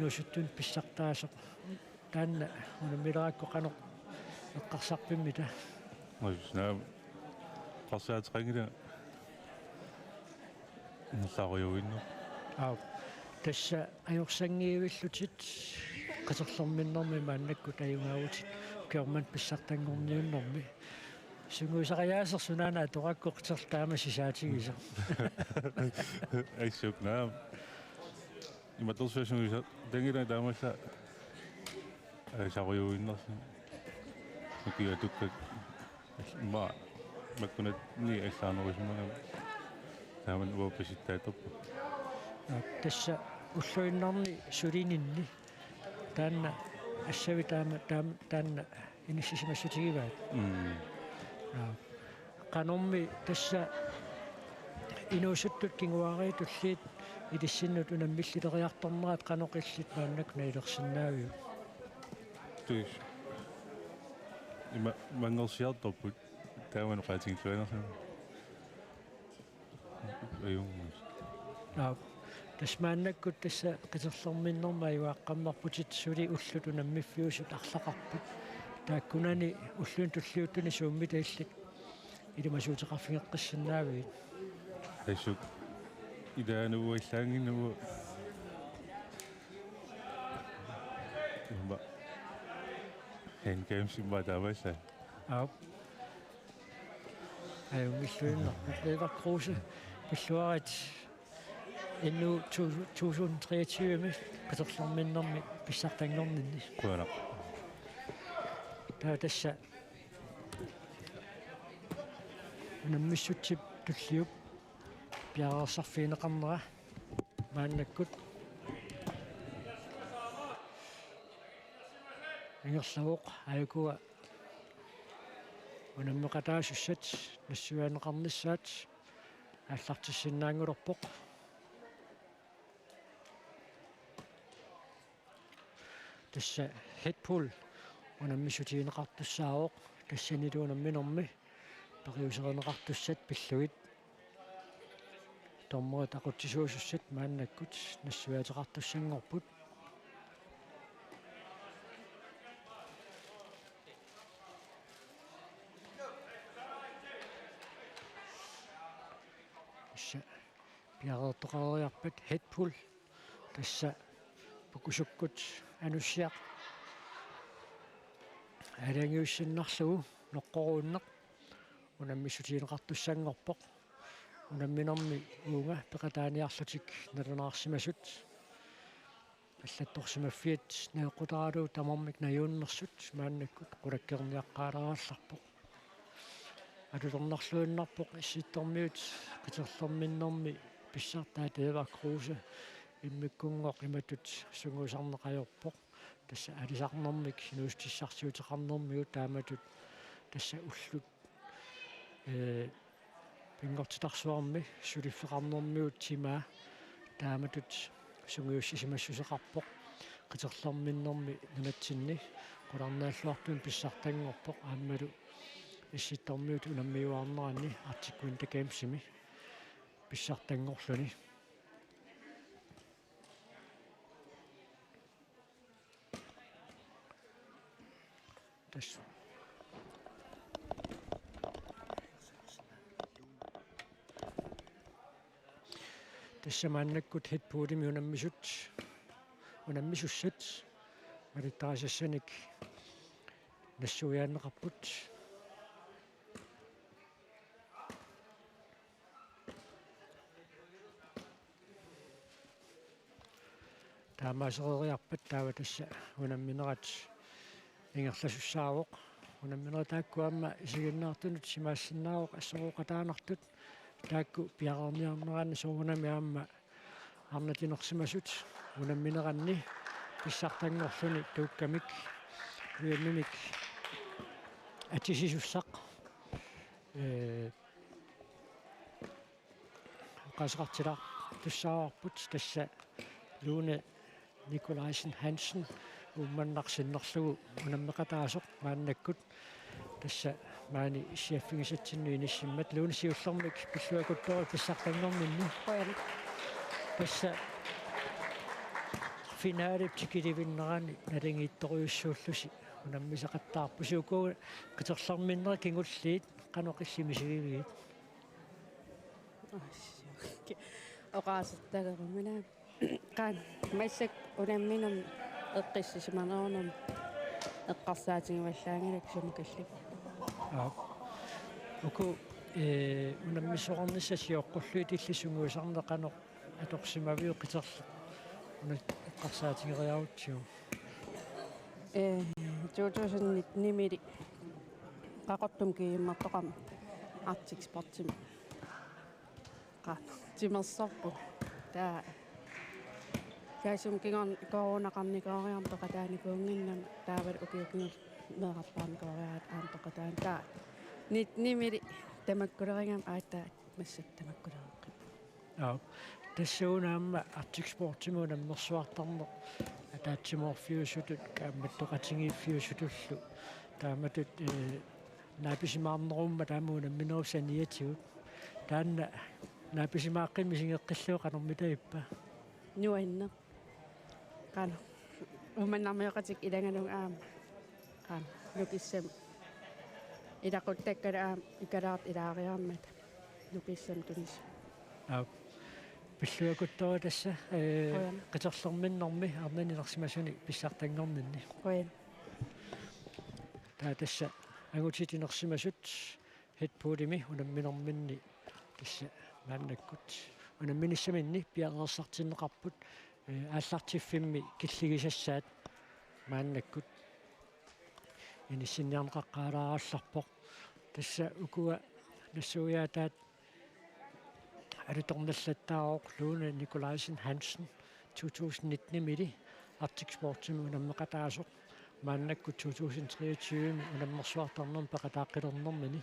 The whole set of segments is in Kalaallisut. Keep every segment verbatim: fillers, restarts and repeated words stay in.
inuusuttunut pissartaasoq. Taanna unammilerakku qanoq eqqarsarpimmita? Naamik, eqqarsaateqanngilanga ingerlarujuinnaq. Aap. Tassa ajorsanngivillutit qiterlerminnermi maannakkut ajugaavutit ukiormanna pissartanngorniunnermi. Sungiusariaaseq sunaana atorakku qiterlu taama sisaatigisoq? Assut naamik. Imatut sungiusa-, tangila taamaallaat ajorsaarujuinnarsi. Ukiutukkat. Immaqa makkunani allaanerusumagami. Taamani uagut pisittaattorput. Tassa ulluinnarni sulininni. Taanna assavik taama, taam-, taanna inissisimassutigivaat. Mm. Aap. Qanormi tassa inuusuttut kinguaariit tulliit ilissinnut unammillileriartornerat qanoq illit maannakkut nalilersinnaaviuk? Tassa. Ima-, manngersiartorput taamani oqaatigilluinnarluni. Ajunngilaq. Aap. Tassa maannakkut tassa qiterlerminnermi ajugaqqammerputit suli ullut unammiffiusut arlaqarput. Taakkunani ulluni tulliuttuni suummita illit ilimasuuteqarfigeqqissinnaavigit? Assut. Ilaanut uallaanngilaq. Immaqa. Hand games immaqa taamaallaat. Aap. Ajunngilluinnaq. Edvard Kruse, pilluarit N U to tusind treogtyve-mi qiterlerminnermi pissartanngorninni. Qujanaq. Taava tassa unammissutsip tulliup piareersarfigineqarnera maannakkut ingerlavoq, aajukua unammeqataasussat nassuiaaneqarnissaat aallartissinnaanngulerpoq. Tassa Red Bull unammissutigineqartussaavoq, tassanilu unamminermi periuserineqartussat pillugit dommerit aqutsisuusussat maannakkut nassuiaateqartussanngorput. Tassa piareertoqareriarpat Red Bull, tassa pukusukkut anussiaq aalajangiussinnarlugu noqqoruunneq unammissutigineqartussanngorpoq. Unamminermi uunga peqataaniarlutik nalunaarsimasut allattorsimaffiat najoqqutaralugu tamarmik najuunnersut maannakkut qulakkeerniaqqaalaareerlarpoq. Alutornarluinnarpoq Issittormiut qiterlerminnermi pissartaat Edvard Kruse immikkunngoq imatut sungiusarneq ajorpoq. Tassa alisarnermik inuussutissarsiuteqarnermigut taamatut tassa ullut, ee, pinngortitarsuarmi suliffeqarnermigut timaa taamatut sungiussissimassuseqarpoq. Qiterlerminnermi nunatsinni qularnaalluartumik pissartanngorpoq aammalu Issittormiut unammiuaarneranni Arctic Winter Gamesimi pissartanngorluni. Tassa. Tassa maannakkut Red Bullimi unammisut, unammisussat malittarisassanik nassuiaanneqarput. Taamaasereeriarpat taava tassa unamminerat ingerlasussaavoq. Unamminerat taakku aamma isiginnaartunut simaassinnaavoq assorooqataanartut. Taakku piareerniarneranni soorunami aamma arnatinersimasut unammineranni pissartanngorluni tuukkamik V M-imik atisisussaq, ee, oqaaseqartilaartussaavarput, tassa Lone Nikolajsen Hansen Uummannaq sinnerlugu unammeqataasoq maannakkut. Tassa maani issiaffigisatsinnut inissimmat Lone siullermik pilluakulooq pissartanngorninni. Qujanaq. Tassa Finalip tikilivinnerani naligiittorujussuullusi unammisaqattaarpusi. Uku qiterlerminneri kingulliit qanoq illit misigivigit? Oqaasertalerumina. Qaa, massakkut unamminermi eqqissisimanerunami eqqarsaatigivallaanngilakka sumakilli. Aap. Uku, ee, unammisoqarnissat sioqqullugit illit sungiusarneq qanoq atorsimaviuk qiterleq una eqqarsaatigeriarutsigu? Ee, to tusind nitten-imili Qaqortumi GM-ertoqarmat Arctic Sportsimi qaa, timersorpunga. Taava taassuma kingorna coronaqarnikooriarmat peqataanikuunnginnama taavalu ukiut kingulliit meerartaarnikooriaratta aamma peqataanikuunnginnama. Taava nitten-imili tamakkulerigama aatsaat massakkut tamakkulereerpara. Aap. Tassuuna aamma Arctic Sportsimi unammersuartarneq ataatsimoorfiusutut kaammattoqatigiiffiusutullu taamatut, ee, naapisimaarnerummat aamma unamminerup saniatigut. Taanna naapisimaaqqinneq misigeqqillugu qanormita ippa? Nuanneq. Qanoq. Uummannarmioqatigiit ilagalugit aamma. Qanoq. Nukissamik. Ilaquttakkalu aamma ikalaartut ilaariarmata. Nukissamik tunissaa. Aap. Pilluakkuttoq tassa, ee, Qujanaq. Qiterlerminnermi arnani inersimasuni pissartanngorninni. Qujanaq. Taava tassa angutit inersimasut Head Poolimi unamminerminni tassa maannakkut unamminissaminni piareersartinneqarput, ee, aallartiffimmi killigisassaat maannakkut inissinniarneqaqqaalaarallarpoq. Tassa ukua nassuiaataat alutornallattaarooq Lone Nikolajsen Hansen to tusind nitten-imili Arctic Sportsimi unammeqataasoq. Maannakkut to tusind treogtyve-mi unammersuartarnermi peqataaqqilernermini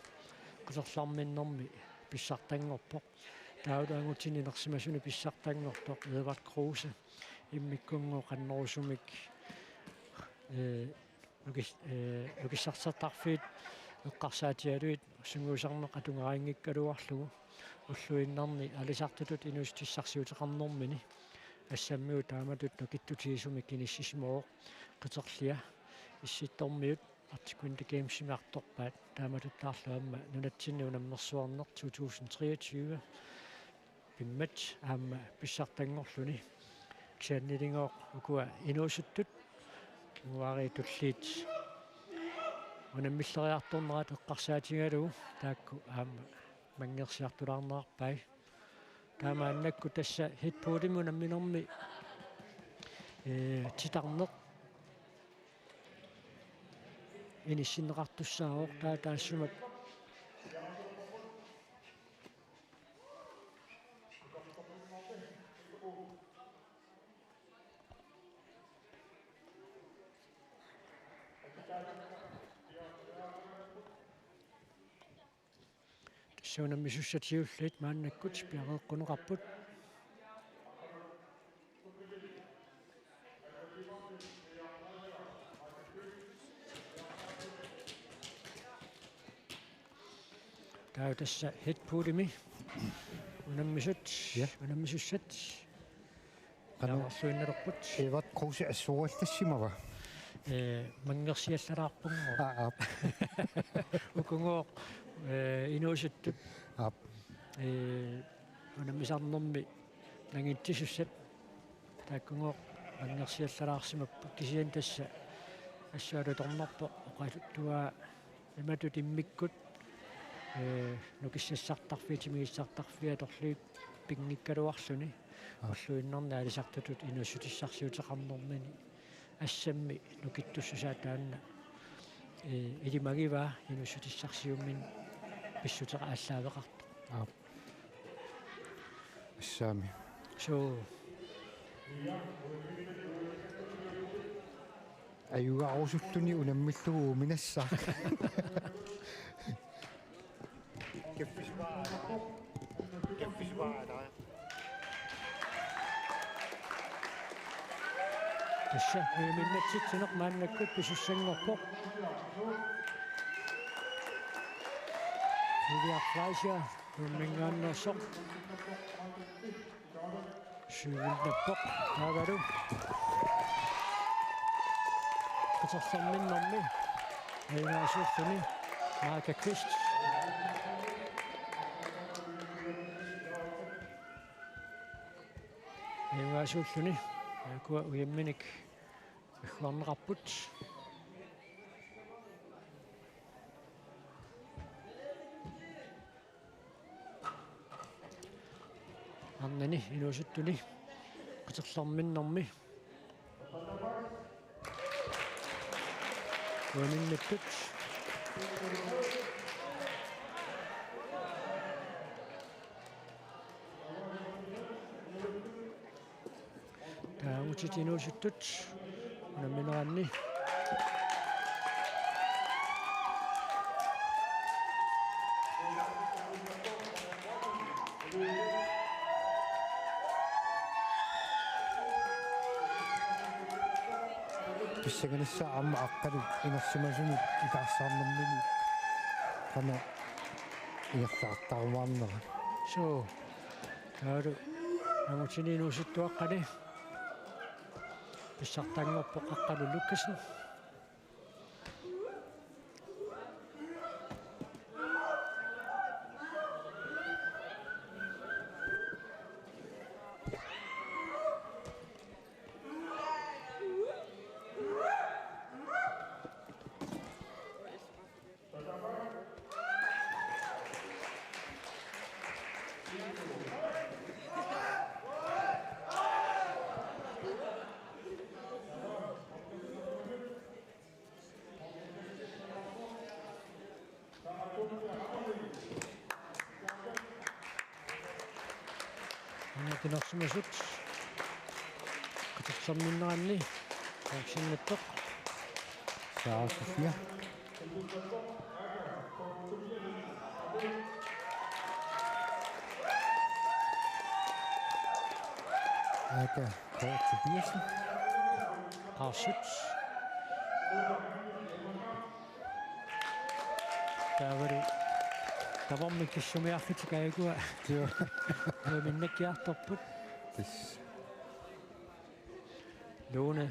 qiterlerminnermi pissartanngorpoq. Taavalu angutini inersimasuni pissartanngortoq Edvard Kruse immikkunngooq qannerusumik, ee, nukis-, ee, nukissarsiartarfiit eqqarsaatigalugit sungiusarneq atugarinngikkaluarlugu ulluinnarni aalisartutut inuussutissarsiuteqarnermini assammiut taamatut nukittutigisumik inissisimavoq qiterlia Issittormiut Arctic Winter Gamesimi artorpaat taamatuttaarlu aamma nunatsinni unammersuarneq to tusind treogtyve pimmat aamma pissartanngorluni. Kisianniligooq ukua inuusuttut kinguaariit tulliit unammilleriartornerat eqqarsaatigalugu taakku aamma manngersiartulaarnerarpai. Taamaannakkut tassa Head Poolimi unamminermi, ee, titarneq inissinneqartussaavoq taava taassuma Tassa unammisussat siulliit maannakkut piareeqquneqarput. Taava tassa Head Poolimi unammisut, ja, unammisussat. Qanoq? Naarluinnalerput. Edvard Kruse assuugallassimava? Ee, manngersiallalaarpunngooq. Aa, aap. Ukugooq, ee, inuusuttut. Aap. Ee, unammisarnermi nangitsisussat. Taakkugooq manngersiallalaarsimapput kisianni tassa assut alutornarpoq oqaluttuaa imatut immikkut, ee, nukissassartarfii, timigissartarfii atorlugit pinngikkaluarluni. Aa. Ulluinnarni aalisartutut inuussutissarsiuteqarnermini assammi nukittussusaa taanna, ee, ilimagivaa inuussutissarsiummini pissuteqaallaaveqartoq. Aap. Assaami. Suu. Ajugarusuttuni unammillugu uuminassaaq. Kaffisvaa. Kaffisvaa, nej. Tassa, uuminnatsitsineq maannakkut pisussanngorpoq. Julia Fleischer, uuminngaanneersoq. Syvinnappoq taavalu. Qiterlerminnermi ajugaasuulluni Marka Kvist. Ajugaasuulluni. Taakkua ujamminik agguarneqarput. Arnani inuusuttuni qiterlerminnermi. Ujaminnattut. Taava angutit inuusuttut unammineranni. Pissanganassaaq aamma Aqqalup inersimasunut ikaarsaarnermini qanoq ingerlaartarumaarnera. Suu. Taavalu angutini inuusuttuaqqani pissartanngorpoq Aqqalu Lukassen. Aamma inersimasut qiterlerminneranni bronzennattoq. Saassussiaq. Aka K. Tobiassen. Qaarsut. Taavalu tamarmik kissumiarfitik ajukua. Joo. Ujaminnatsiartorput. Tassa. Lone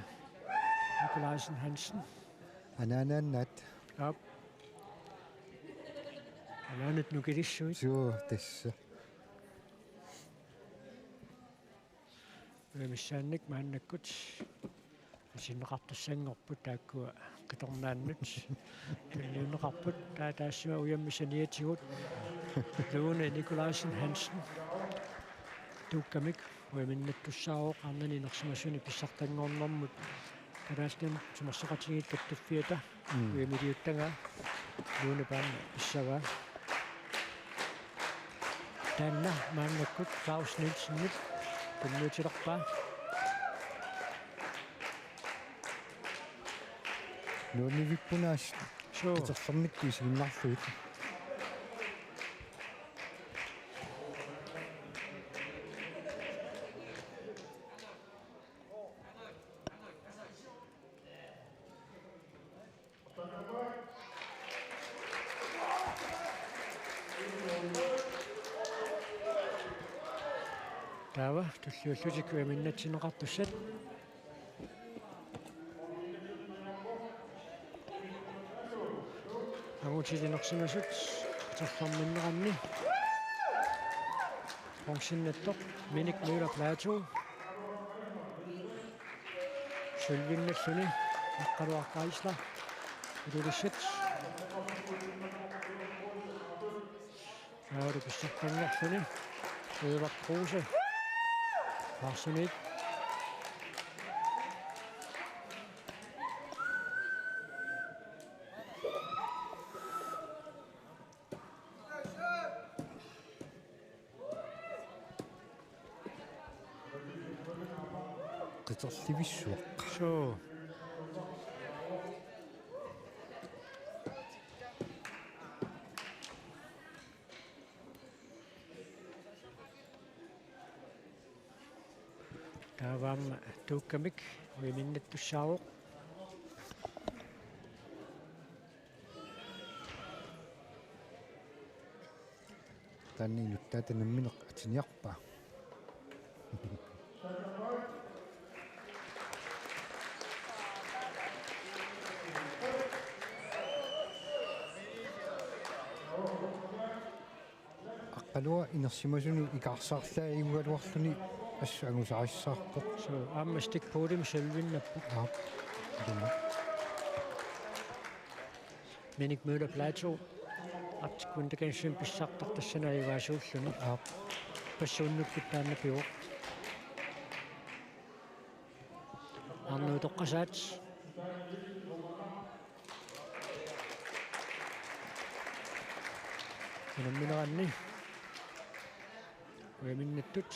Nikolajsen Hansen. Anaanaannaat. Aap. Anaanat nukilissuit. Joo, tassa. Uja missaannik maannakkut atinneqartussanngorput taakkua qitornaannut. Tulliunneqarput taava taassuma ujammik saniatigut. Lone Nikolajsen Hansen. Tuukkamik ujaminnattussaavoq arnani inersimasuni pissartanngornermut. Kalaallit Nunaanni Timersoqatigiit Kattuffiata. Mm. Ujamiliuttagaa. Lone Palm pissavaa. Taanna maannakkut Claus Nielsenip tunniutilerpaa. Nuannivipput aasiit. Suu. Qiterlermikkut isiginnaarlugit. Taava tulliullutik ujaminnatsineqartussat. Angutit inersimasut qiterlerminneranni. Bronzennattoq Minik Møller Platou. Sølvinnalluni Aqqaluaq Geisler. Ilulissat. Taavalu pissartanngorluni Eva Kruse. Larsenip. Qiterlivissuaq. Suu. Taava aamma Tuukkamik ujaminnattussaavoq. Taanna inuttaata nammineq atiniarpaa. Aqqalua inersimasunut ikaarsaarlaajugaluarluni assut angusarissaarpoq. Suu, aamma Stig Poulsen sølvinnapput. Aap. Ilumut. Minik Møller Platou. Arctic Winter Gamesimi pissartartassani ajugaasuulluni. Aap. Passuunnukkut taanna pivoq. Arnat utoqqasaat. Unammineranni. Ujaminnattut.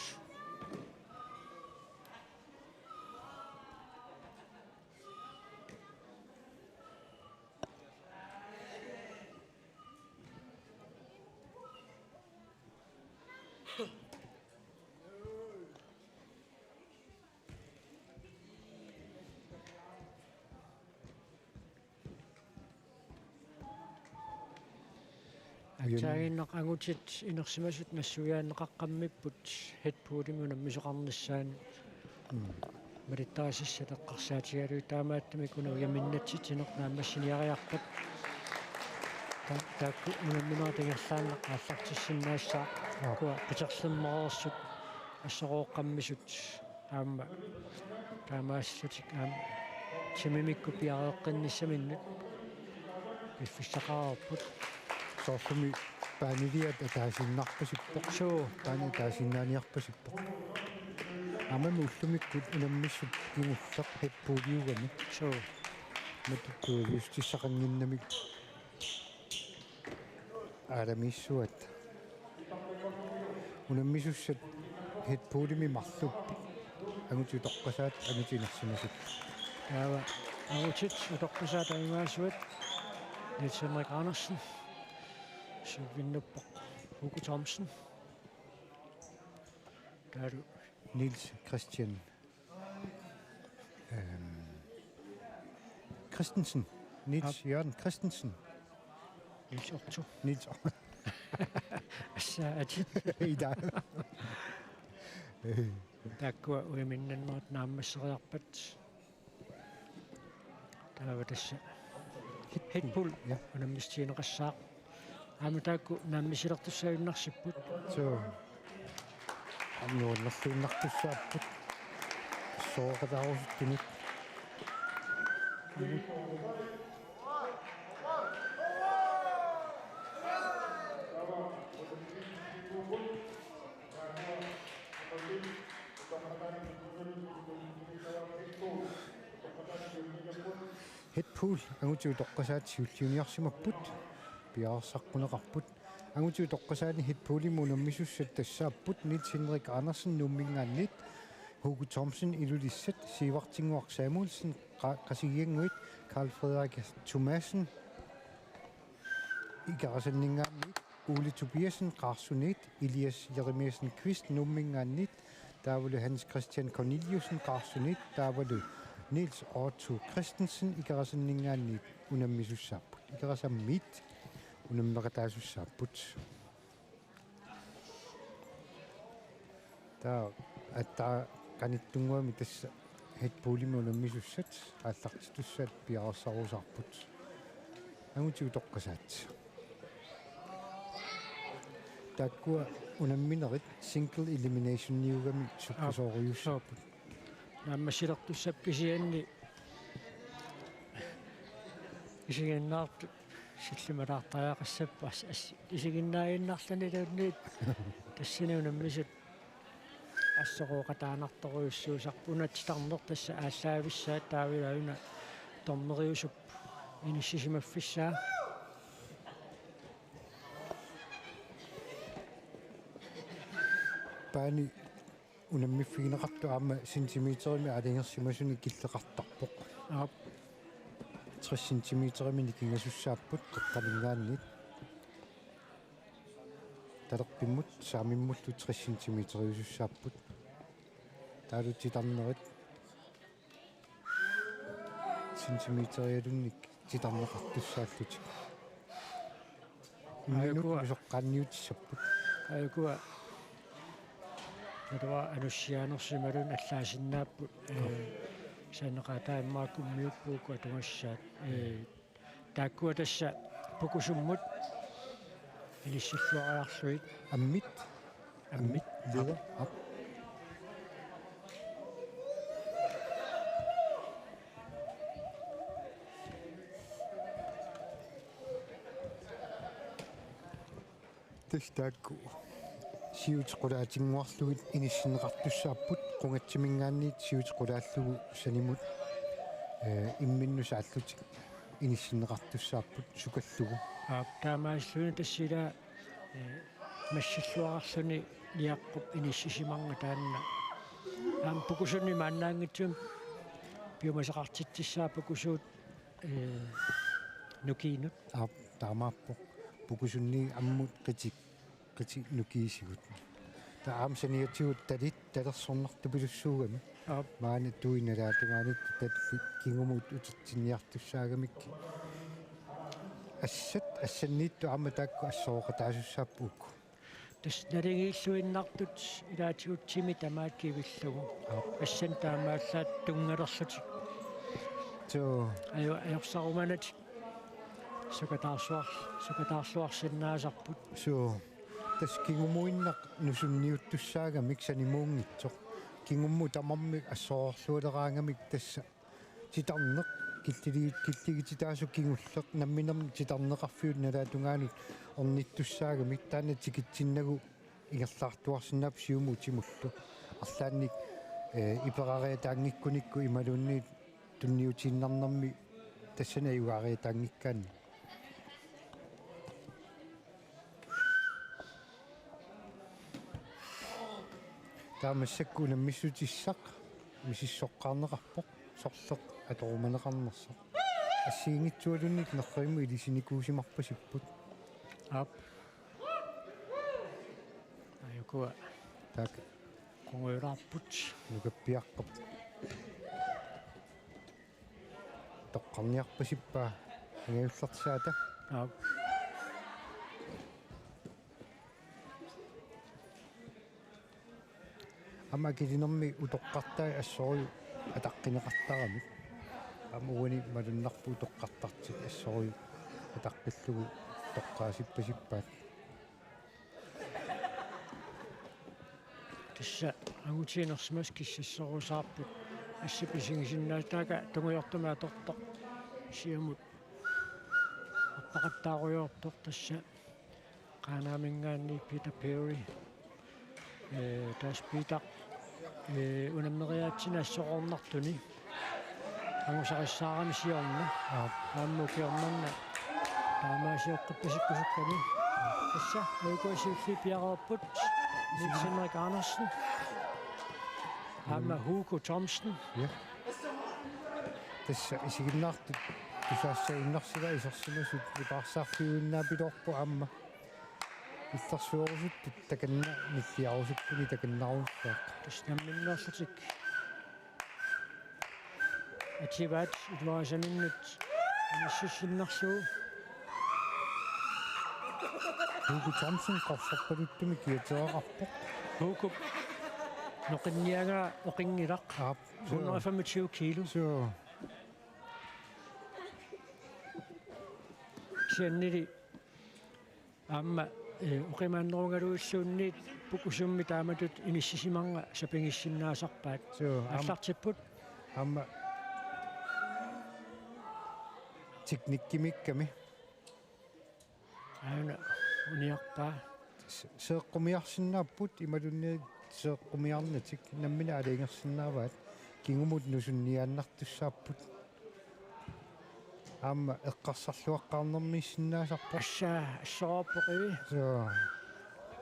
Aatsaannguaq angutit inersimasut nassuiaanneqaqqammipput headboardimik unammisoqarnissaanut. Mm. Malittarisassat eqqarsaatigalugit, taamaattumik una ujaminnatsitsineq naammassiniariarpat. Ta-, taakku unamminerat ingerlaannaq aallartissinnaassaaq. Aap. Ukua qiterlermereersut assorooqqammisut aamma taamaallutik aamma timimikkut piareeqqinnissaminnut piffissaqareerput. Soorlumi paaniliat ataasiinnarpasippoq. Suu. Paani ataasiinnaaniarpasippoq. Aammami ullumikkut unammissut kingulleq headboardiugami. Suu. Matuttuaviustissaqannginnamik. Aalamiissuat. Unammisussat headboardimi marluk. Angutit utoqqasaat, angutit inersimasut. Taava angutit utoqqasaat ajugaasuat Niels Henrik Andersen. Sølvinnuppoq Hugo Thomsen. Taavalu Niels Christian Øhm, Christensen. Niels Aap. Jørgen Christensen. Niels Otto. Niels Otto. Assa, at Ida. Taakkua ujaminnannerat naammasseriarpat. Taava tassa. Headpool. Ja. Unammissutigineqassaaq. Aamma taakku naammisilertussaajunnaarsipput. Suu. Aamma nuannerluinnartussaapput. Sooqataarusuttunut. Headpool, angutit utoqqasaat siulliuniarsimapput, piareersaqquneqarput. Angutit utoqqasaanni headboolimut unammisussat tassaapput Niels Henrik Andersen Nuumminngaanniit, Hugo Thomsen Ilulissat, Sivartinnguaq Samuelsen Qa-, Qasigiannguit, Karl Frederik Thomassen Ikerasanninngaanniit, Ole Tobiassen Qaarsuniit, Elias Jeremiassen Kvist Nuumminngaanniit, taavalu Hans Christian Corneliussen Qaarsuniit, taavalu Niels Otto Christensen Ikerasanninngaanniit unammisussaapput. Ikerasammiit unammeqataasussaapput. Taava aatsaat qanittunnguamik tassa headboolimut unammisussat aallartitussaat piareersarusaarput. Angutit utoqqasaat. Taakkua unamminerit single eliminationiugami sukkasoorujussuupput. Naammassilertussaapput kisianni isiginnaartut sillimalaartariaqassapput as-, as-, isiginnaaginnarluni luunniit tassani unammisut assorooqataanartorujussuusarput. Una titarneq tassa aallaavissaat, taavalu una dommeriusup inissisimaffissaa. Paani unammiffigineqartoq aamma centimeterimik aalajangersimasunik killeqartarpoq. Aap. Tres centimeterimik nikingasussaapput qeqqaninngaanniit. Talerpimmut saamimmullu tres centimeteriusussaapput. Taavalu titarnerit centimeterialunnik titarneqartussaallutik. Imminut Aajukua. Usoqqaanniutissapput. Aajukua. Naluara anussiaanersimalun allaasinnaappoq, ee, sananeqaataat immaqa kummiuppugut atugassaat. Ee, taakkua tassa pukusummut inissilluariarlugit. Ammit. Ammit. Leder. Aap. Tassa taakku siutit qulaatinnguarlugit inissinneqartussaapput, qungatsiminngaanniit siutit qulaallugu sanimut, ee, imminnut saallutik inissinneqartussaapput sukallugu. Aap, taamaasilluni tassa ila, ee, massilluarluni Niaqqup inissisimanera taanna. Aamma pukusunni maannaanngitsumik piumasaqartitsissaaq pukusuut, ee, nukiinut. Aap, taamaappoq. Pukusunni ammut qitik, qitik nukiisigut. Taava aamma saniatigut talit talersornartupilussuugami. Aap. Maani tuinalaatugaanit talit kingumut utertinniartussaagamik. Assat, assanniittut aamma taakku assorooqataasussaapput uku. Tassa naligiilluinnartut ilaatigut timit tamaat kivillugu. Aap. Assanik taamaallaat tunngalerlutik. Suu. Ajo-, ajorsarumanatik. Sukataarsuar-, sukataarluarsinnaasarput. Suu. Tassa kingumuinnaq nusunniuttussaagamik sanimuunngitsoq. Kingumut tamarmik assoroorlualeraangamik tassa titarneq killili-, killigititaasoq kingulleq namminermi titarneqarfiup nalaatugaanut ornittussaagamik taanna tikitsinnagu ingerlaartuarsinnaapput siumut utimullu. Arlaannik, ee, iperariataanngikkunikku imaluunniit tunniutiinnarnermi tassani ajugaariataanngikkaanni. Taava massakkut unammissutissaq misissoqqaarneqarpoq, sorleq atorumaneqarnersoq. Assigiinngitsualuunniit nerrivimmut ilisinikuusimarpasipput. Aap. Ajukua. Taak. Qungujulaarput. Nukappiaqqap. Toqqarniarpasippaa angajullersaata. Aap. Aamma akilinermi utoqqartai assorujuk ataqqineqartaramik. Aamma uani malunnarpoq utoqqartartik assorujuk ataqqillugu toqqaasippasippaat. Tassa angutiinersimasut kissasserusaarput assip isigisinnaasarput, taakku tungujortumik atortoq siumut arpaqattaarujoortoq tassa Qaanaaminngaanniit Peter Perry. Ee, tassa Peter, ee, unammeriaatsinni assoroornartuni angusarissaarami siorna. Aap. Aamma ukiormanna taamaasioqqippasikkusukkani. Tassa, A U K-p siulliit piareerput. Niels Henrik Andersen. Aamma Hugo Thomsen. Ja. Tassa isiginnaartut tusaassaaginnarsilaat isersimasut nipaarsaarfiuinnaapiloorpoq aamma. Illersuerusuttut takanna nilliarusukkuni takannarussaaq. Tassa namminneerlutik ativaat iluarisaminnut inississinnarlugu. Hugo Thomsen qorsorpaluttumik kiatereqarpoq. Hugo noqinniagaa oqinngilaq. Aap. Hundrede femogtyve kilo. Suu. Kisiannili aamma, ee, oqimaannerugaluilluunniit pukusummi taamatut inissisimanera sapigissinnaasarpaat. Suu, aam-, aallartipput. Aamma teknikkimiikkami. Aana uniarpaa. Se-, seeqqumiarsinnaapput imaluunniit seeqqumiarnatik nammineq aalajangersinnaavaat kingumut nusunniaannartussaapput. Aamma eqqarsarluaqqaarnermiissinnaasarpoq. Assaa, assoruuppoq ivi. Suu.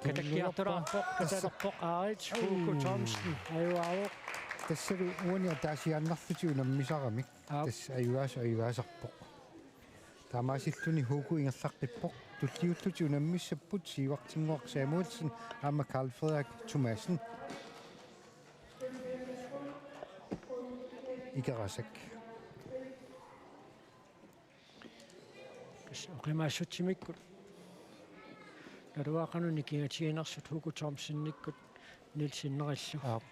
Katakkiartulaarpoq, tassa. Katalerpoq aarit, Hugo Thomsen, ajugaavoq. Tassalu uani ataasiaannarlutik unammisaramik. Aap. Tassa ajugaas-, ajugaasarpoq. Taamaasilluni Hugo ingerlaqqippoq. Tulliullutik unammissapput Siuartinnguaq Samuelsen aamma Karl Frederik Thomassen. Ikerasak. Tassa oqimaassutsimikkut. Naluara qanoq nikingatiginersut Hugo Thomsenikkut. Nielsen nerillu. Aap.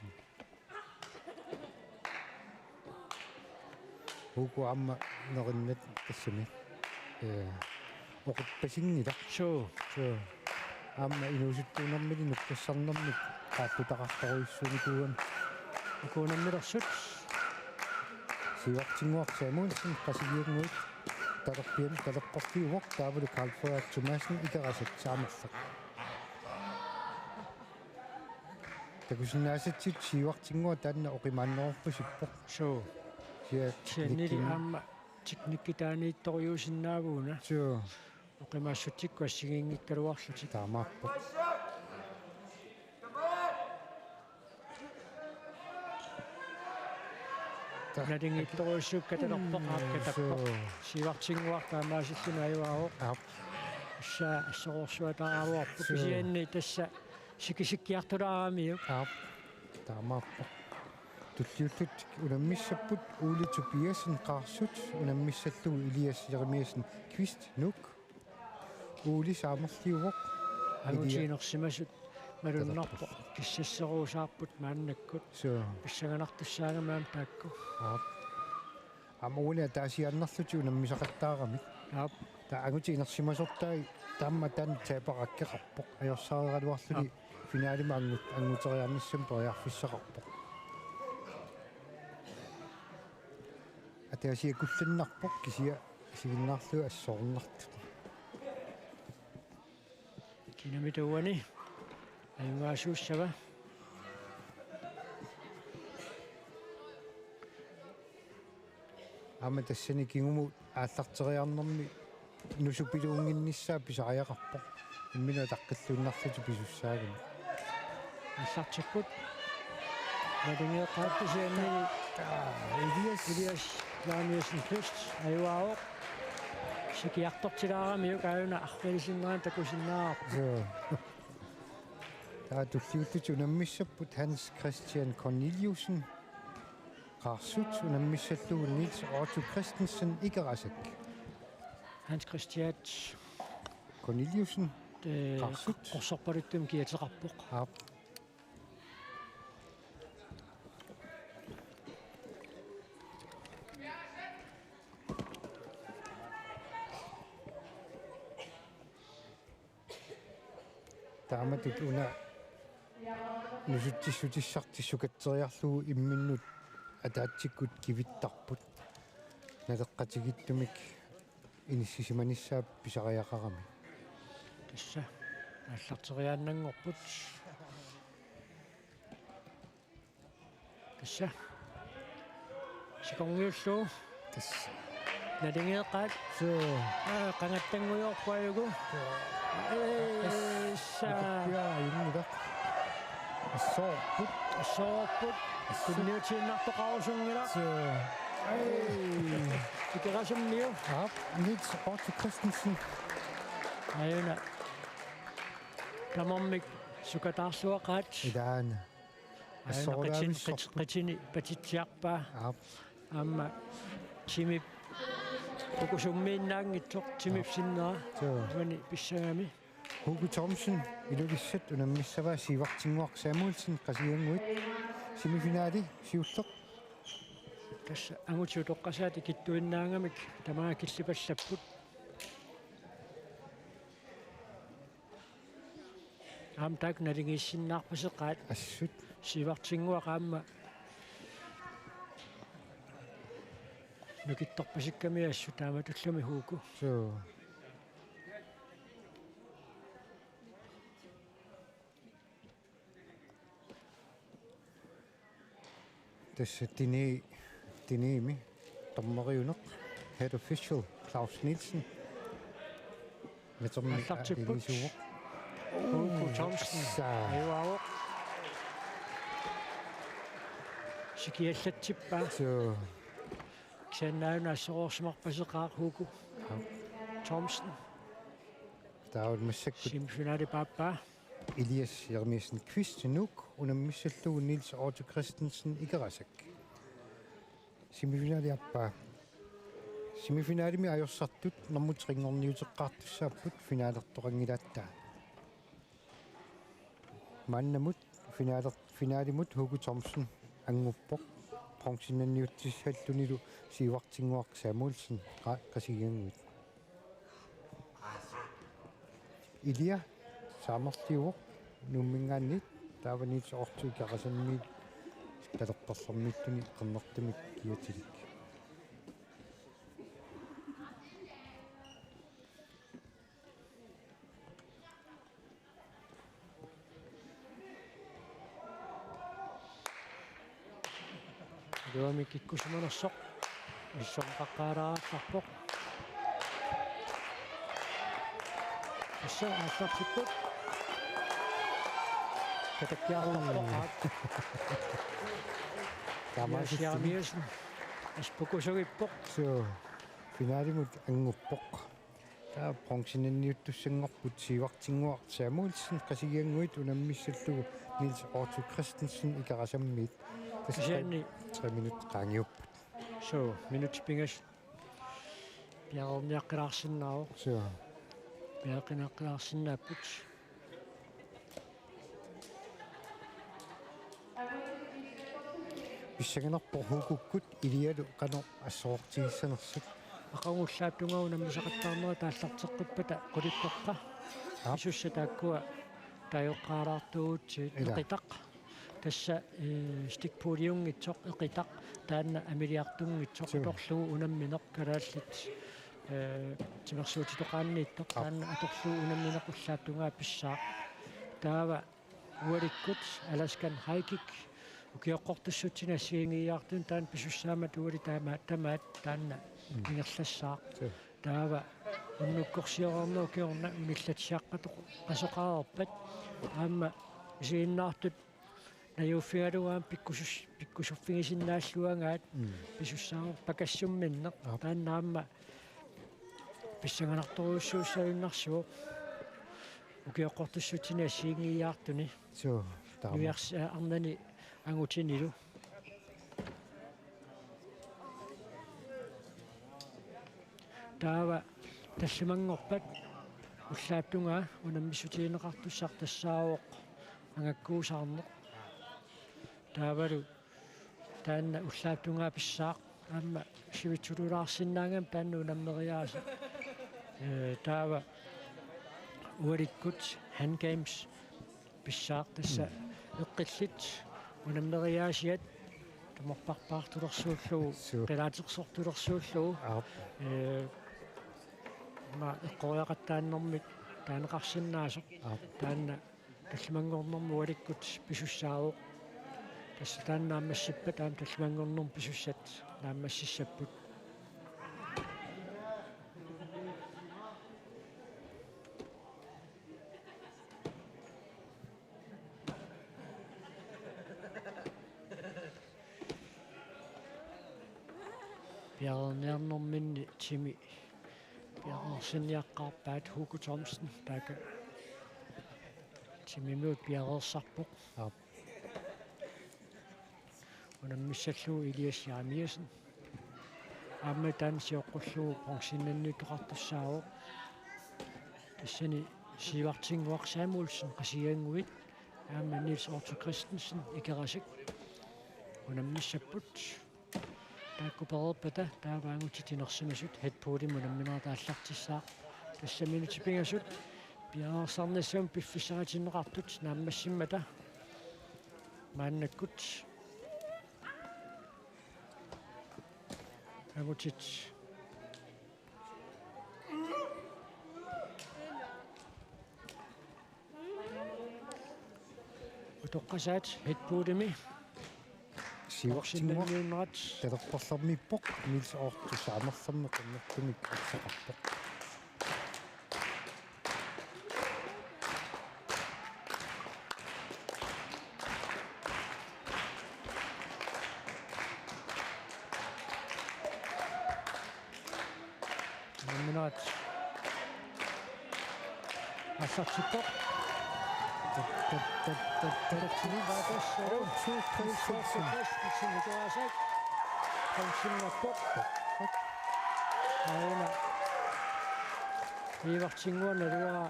Hugo aamma nerinnat tassami. Ee, oquppasinngilaq. Suu. Suu. Aamma inuusuttuunermili nukkassarnermik qaapputaqartorujussuunikuugami. Ukuunammilersut. Sivartinnguaq Samuelsen, Qasigiannguit, talerpianik taleqqortiuvoq, taavalu Karl Frederik Thomassen, Ikerasak, saamerleq. Takusinnaasatsigut Sivartinnguaq taanna oqimaannerorpasippoq. Suu. Sia Siannili teknikkimi. Aamma teknikkitaaniittorujuusinnaavuuna. Suu. Oqimaassutsikkut assigiinngikkaluarlutik. Taamaappoq. Nalingiittorujussuup katalerpoq, aap, katappoq. Suu. Sivartinnguaq taamaasilluni ajugaavoq. Aap. Tassa assorsuataaraluarpoq. Suu. Kisianni tassa sikisikkiartulaaramiuk. Aap. Taamaappoq. Tulliullutik unammissapput Ole Tobiassen Qaarsut, unammissallugu Elias Jeremiassen Kvist Nuuk. Ole saamerliuvoq. Angutit Elia. Inersimasut malunnarpoq. Talerpoq. Kissasseruusaarput maannakkut. Suu. Pissanganartussaagami aamma taakku. Aap. Aamma uani ataasiaannarlutik unammisaqattaaramik. Aap. Taava angutit inersimasortai taama taanna taberakkeqarpoq. Ajorsaareeraluarluni. Aap. Finalemi angut-, anguteriarnissamut periarfissaqarpoq. Ataasiakkullannarpoq kisianni isiginnaarlugu assornartut. Kinamita uani ajugaasuussava? Aamma tassani kingumut aallarteriarnermi nusupiluunnginnissaa pisariaqarpoq. Imminut ataqqilluinnarlutik pisussaagami. Aallartipput. Nalingeeqqaat kisianni. Aa, Elias. Elias Jeremiassen Kvist ajugaavoq. Sikiartortilaaramiuk aajuna arriilisinnera takusinnaavarput. Suu. Taava tulliullutik unammissapput Hans Christian Corneliussen. Qaarsut unammissallugu Niels Otto Christensen Ikerasak. Hans Christian Corneliussen. Ee, Qaarsut. Qorsorpaluttumi kiateqarpoq. Aap. Taamatut una nusutsissutissartik sukatseriarlugu imminnut ataatsikkut kivittarput. Naleqqatigiittumik inissisimanissaa pisariaqarami. Tassa aallarteriaannanngorput. Tassa. Sikorngiullugu. Tassa. Nalingeeqqaat. Suu. Aa, qangattanngujorpajugu. Suu. Ee, issa. Atuppiaajunngilaq. Assorput. Assorput. Assu-. Tunniutiinnartoqarusunngilaq. Suu. Ee. Ikerasammiu. Aap, Niels Otto Christensen. Aajuna. Tamarmik sukataarluaqaat. Ilaana. Aajuna qitin-, qit-, assorulaavissorput. Qitini patitsiarpaa. Aap. Aamma timip ukusummiinnaanngitsoq timip. Aap. Sinnera. Suu. Mani pissangami. Hugo Thomsen, Ilulissat, unammissavaa Sivartinnguaq Samuelsen, Qasigiannguit. Semifinali siulleq. Tassa angutit utoqqasaat ikittuinnaangamik tamaanga killipallapput. Aamma taakku naligiissinnaarpaseqaat. Assut. Sivartinnguaq aamma nukittorpasikkami assut taamatullumi Hugo. Suu. Tassa Dini-, Dinimi dommeriuneq, head official Claus Nielsen. Metermi aallartipput. Alinisuuvoq. Hugo Thomsen. Tassa. Ajugaavoq. Sikiallatsippaa. Suu. Kisianni aajuna assoroorsimarpaseqaaq Hugo. Aap. Thomsen. Taava massakkut. Semifinali paappaa. Elias Jeremiassen Kvist Nuuk, unammissallugu Niels Otto Christensen Ikerasak. Semifinali aappaa. Semifinalimi ajorsartut normut tre-nngorniuteqqaartussaapput finalertoqanngilaat taava. Maannamut Finaler-, finalimut Hugo Thomsen annguppoq. Bronzenniuttussallunilu Sivartinnguaq Samuelsen Qa-, Qasigiannguit. Ilia saamerliuvoq Nuumminngaanniit, taava Niels Otto Ikerasammiit talerperlermiilluni qernertumik kiatilik. Iluamik kikkussimanersoq. Issoqqaqqaalaartarpoq. Tassa aallartipput. Katakkiartorpoq. Taamaasilluni. Jeremiassen. Aspukusugippoq. Suu. Finalimut annguppoq. Taava bronzenniuttussanngorput Sivartinnguaq Samuelsen Qasigiannguit unammissallugu Niels Otto Christensen Ikerasammiit. Tassa kisianni tre minut qaangiupput. Suu, minut pingasut. Piareerniaqqilaarsinnaavoq. Suu. Piareerniaqqilaarsinnaapput. Pissanganarpoq Hugokkut Ilialu qanoq assortigissanersut. Aqagu ullaap tungaa unammisaqattaarnerat aallarteqqippata qulippaqqa. Aap. Pisussat taakkua taajoqqaalaartuugutsigit. Ila. Eqitaq. Tassa, eh, stikpuljunngitsoq eqitaq, taanna amiliartunngitsoq. Suu. Atorlugu unammineq kalaallit, eh, timersuutitoqaanniittoq. Aap. Taanna atorlugu unammineq ullaap tungaa pissaaq. Taava ualikkut Alaskan High Kick ukioqqortussutsini assigiinngiiaartuni taanna pisussaammat uali taama-, tamaat taanna. Mm. Ingerlassaaq. Suu. Taava unnukkorsiorarneq ukiorna unillatsiaqqatoq qasoqareerpat aamma isiginnaartut najuuffigalugu aamma pikkusus-, pikkusuffigisinnaalluagaat. Mm. Pisussaavoq pakassumminneq. Aap. Taanna aamma pissanganartorujussuussagunnarsuuvoq ukioqqortussutsini assigiinngiiaartuni. Suu, taama. Nuiars-, aa, arnani angutinilu. Taava tallimanngorpat ullaap tungaa unammissutigineqartussaq tassaavoq angakkuusarneq. Taavalu taanna ullaap tungaa pissaaq aamma sivitsululaarsinnaagami taanna unammeriaaseq. Ee, taava ualikkut Hand Games pissaaq tassa. Mm. Eqqillit unammeriaasiat tumorparpaartulersuullugu, suu, kalaatersortulersuullugu. Aap. Ee, ma eqqoriaqattaarnermik taaneqarsinnaasoq. Aap. Taanna tallimanngornermi ualikkut pisussaavoq. Tassa taanna naammassippat aamma tallimanngornermi pisussat naammassissapput. Piareerniarnerminni timi piareersinniaqqaarpaat Hugo Thomsen, taakku timimiut piareersarpoq. Aap. Unammissallugu Elias Jeremiassen. Aamma taanna sioqqullugu bronzenniuttoqartussaavoq. Tassani Sivartinnguaq Samuelsen Qasigiannguit. Aamma Niels Otto Christensen Ikerasak. Unammissapput. Taakku pereerpata taava angutit inersimasut headboardimut unamminerat aallartissaaq. Tassa minutit pingasut piareersarnissamut piffissaqatinneqartut naammassimmata maannakkut. Angutit utoqqasaat headboardimi. Sivartinnguaq bronzenniunnerat. Talerperlermiippoq, Niels Otto saamerlermi qernertumik arsaqarpoq. Unamminerat aallartippoq. Tat, tat, tat, tat, tat. Talertini vaatas. Oh, two, three, four, five. Sinikuasak. Qansinnappoq. Aina. Sivartinnguaq naluara.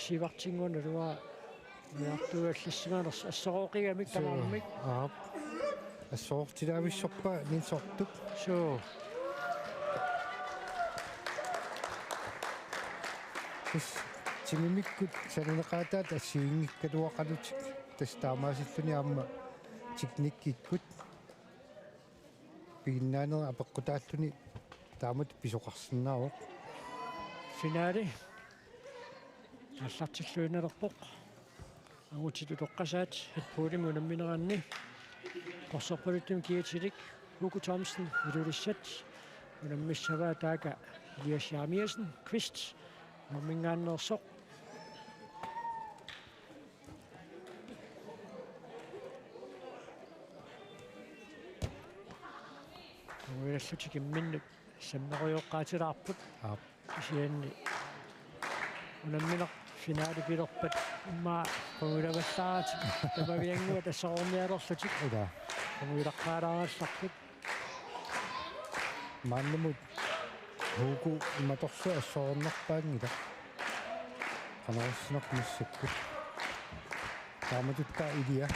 Sivartinnguaq naluara. Ujartuiallassimanersoq assorooqigamik. Suu. Tamarmik. Aap. Assorooqtilaavissorpaa Niels Ottoq. Suu. Tassa timimikkut sananeqaataat assigiinngikkaluaqalutik, tassa taamaasilluni aamma teknikkikkut piginnaanerit apeqqutaalluni taamatut pisoqarsinnaavoq. Finale aallartilluinnalerpoq. Angutit utoqqasaat Red Bullimi unammineranni qorsorpaluttumik kiatilik Hugo Thomsen, Ilulissat, unammissavaa taaka Elias Jeremiassen Kvist, Nuummingaanneersoq. Qujanarlutik imminnut sammerujoqqaatilaarput. Aap. Kisianni unammineq finalipilerpat immaqa qungujulavallaaratik tamaviannguaq tassaroornialerlutik. Ila. Qungujuleqqaalaarallarput. Maannamut Hugo imatorsuaq assoorunarpaanngilaq. Qanorsuaq massakkut. Taamatut taava Ilia.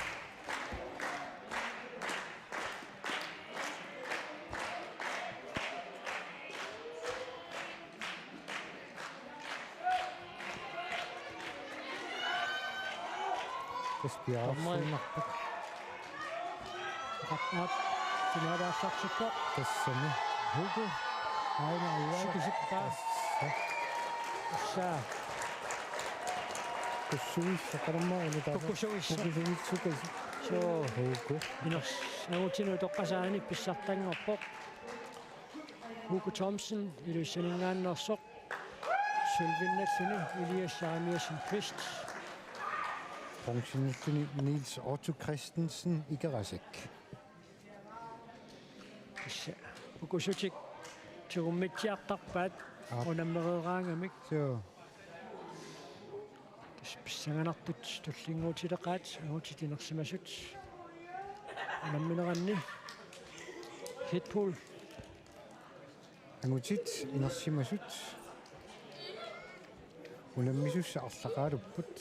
Tassa piareersinnarpoq. Aap, finale aallartippoq. Tassami. Hugo. Aana uanga. Sikisippa. Tassa. Tassa. Kukkusuisa, qanormaa inutaa. Kukkusuisa. Kukkusuisa. Suu. Hugo. Iners-, angutini utoqqasaani pissartanngorpoq. Hugo Thomsen, Ilulissaninngaanneersoq. Sølvinnalluni Elias Jeremiassen Kvist. Bronzennalluni Niels Otto Christensen, Ikerasak. Tassa pukusutik tigummitsiartarpaat. Aap. Unammereeraangamik. Suu. Tassa pissanganartut tullinnguutileqaat angutit inersimasut unammineranni. Red Bull. Angutit inersimasut unammisussat arlaqaalupput.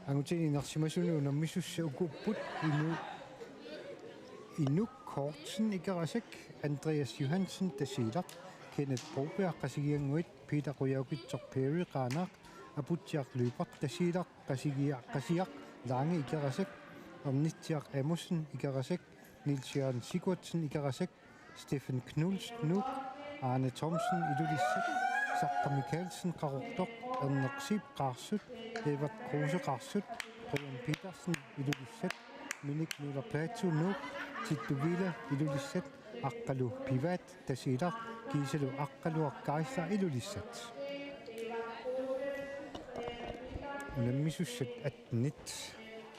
Angutini inersimasuni unammisussat ukuupput: Inu-, Inuk Kortsen, Ikerasak, Andreas Johansen, Tasiilaq, Kenneth Broberg, Qasigiannguit, Peter Qujaukitsoq Perry, Qaanaaq, Aputsiaq Lyberth, Tasiilaq, Qasigiaq, Qasiaq Lange, Ikerasak, Ernitsiaq Amundsen, Ikerasak, Niels Jørgen Sigurdsen, Ikerasak, Steffen Knust, Nuuk, Arne Thomsen, Ilulissat, Saqqa Mikaelsen, Qaqortoq, Erneq Zeeb, Qaarsut, Evert Kruse, Qaarsut, Brian Petersen, Ilulissat, Minik Møller Platou, Nuuk, Tittu Wille, Ilulissat, Aqqalu Pivaat, Tasiilaq, kiisalu Aqqaluaq Kaisa, Ilulissat. Unammisussat attenit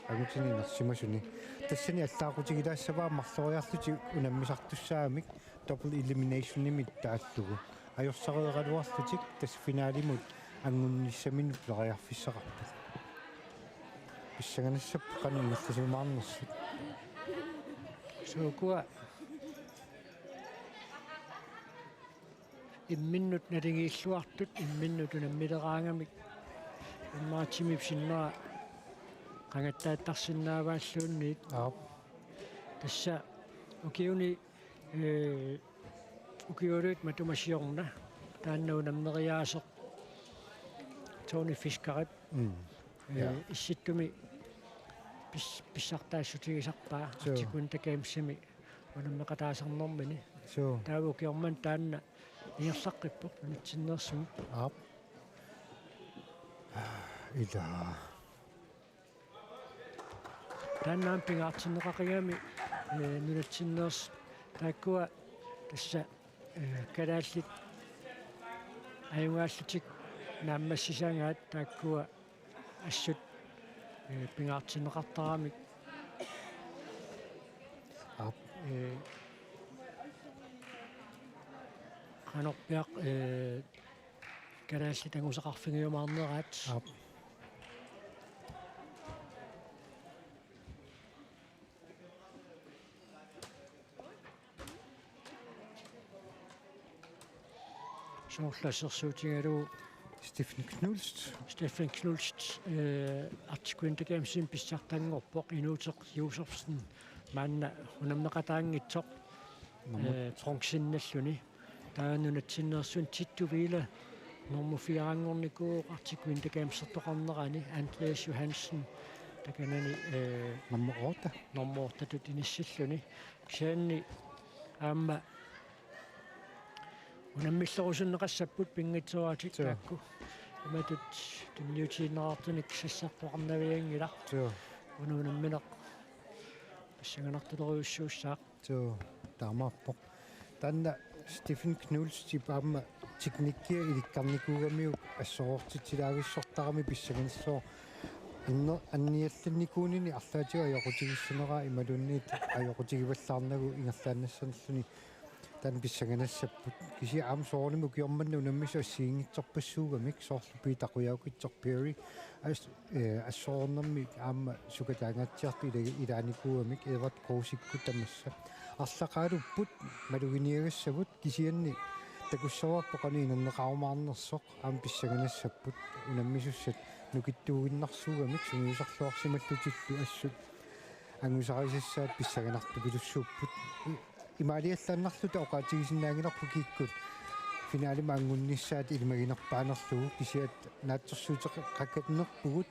angutini inersimasuni. Tassani allaaqutigilaassavaa marloriarlutik unammisartussaagamik double eliminationimik taallugu. Ajorsareeraluarlutik tassa finalimut anngunnissaminut periarfissaqarput. Pissanganassapput qanoq ingerlasimaarnersut. Suu, ukua imminnut naligiilluartut imminnut unammileraangamik immaqa timip sinnera qangattaattarsinnaavaalluunniit. Aap. Tassa ukiuni, ee, ukiuliit matuma siorna taanna unammeriaaseq Tony Fiskerip, mm, ee, ja, Issittumi pis-, pissartaassutigisarpaa. Suu. Arctic Winter Gamesimi unammeqataasarnermini. Suu. Taava ukioq manna taanna ingerlaqqippoq nunatsinneersumut. Aap. Ila. Taanna aamma pingaartinneqaqigami, ee, nunatsinneersut taakkua tassa, ee, kalaallit ajugaallutik naammassisagaat taakkua assut, ee, pingaartinneqartaramik. Aap. Ee, qanorpiaq, ee, kalaallit angusaqarfigiumaarneraat. Aap. Soorlu assersuutigalugu Steffen Knust. Steffen Knust, øh, Arctic Winter Gamesimi pissartanngorpoq, Inuuteq Josefsen maanna unammeqataanngitsoq, øh, bronzennalluni. Taava nunatsinneersunik Tittu Wille nummer fire-nngornikuuvoq Arctic Winter Gamesertoqarnerani, Andreas Johansen takanani, øh, nummer otte. Nummer otte-tut inissilluni. Kisianni aamma unammillerusunneqassapput pinngitsooraatik. Joo. Taakku. Imatut tunniutiinnartunik sassartoqarnavianngilaq. Joo. Una unammineq pissanganartulerujussuussaaq. Joo, taamaappoq. Taanna Steffen Knudsenip aamma teknikkia ilikkarnikuugamiuk assoroortitsilaavissortarami pissanganassaaq. Anner-, anniallannikuunini arlaatigut ajoqutigissaneraa imaluunniit ajoqutigivallaarnagu ingerlaannassanilluni taanna pissanganassapput. Kisianni aamma soorunami ukioq manna unammisut assigiinngitsorpassuugamik, soorlu Peter Qujaukitsoq Perry, as-, øh, assoroornermik aamma sukataangaatsiartut ila-, ilaanikuugamik, Edvard Kruseikkut tamassa. Arlaqaalupput maluginiagassavut, kisianni takussavarput qanoq inerneqarumaarnersoq, aamma pissanganassapput unammisussat nukittuuginnarsuugamik sungiusarluarsimallutillu assut angusarisassaat pissanganartupilussuupput. I-, imaaliallaannarluta oqaatigisinnaanngilarput kikkut finalemi angunnissaat ilimaginerpaanerlugu, kisianni naatsorsuuteqaqakannerpugut,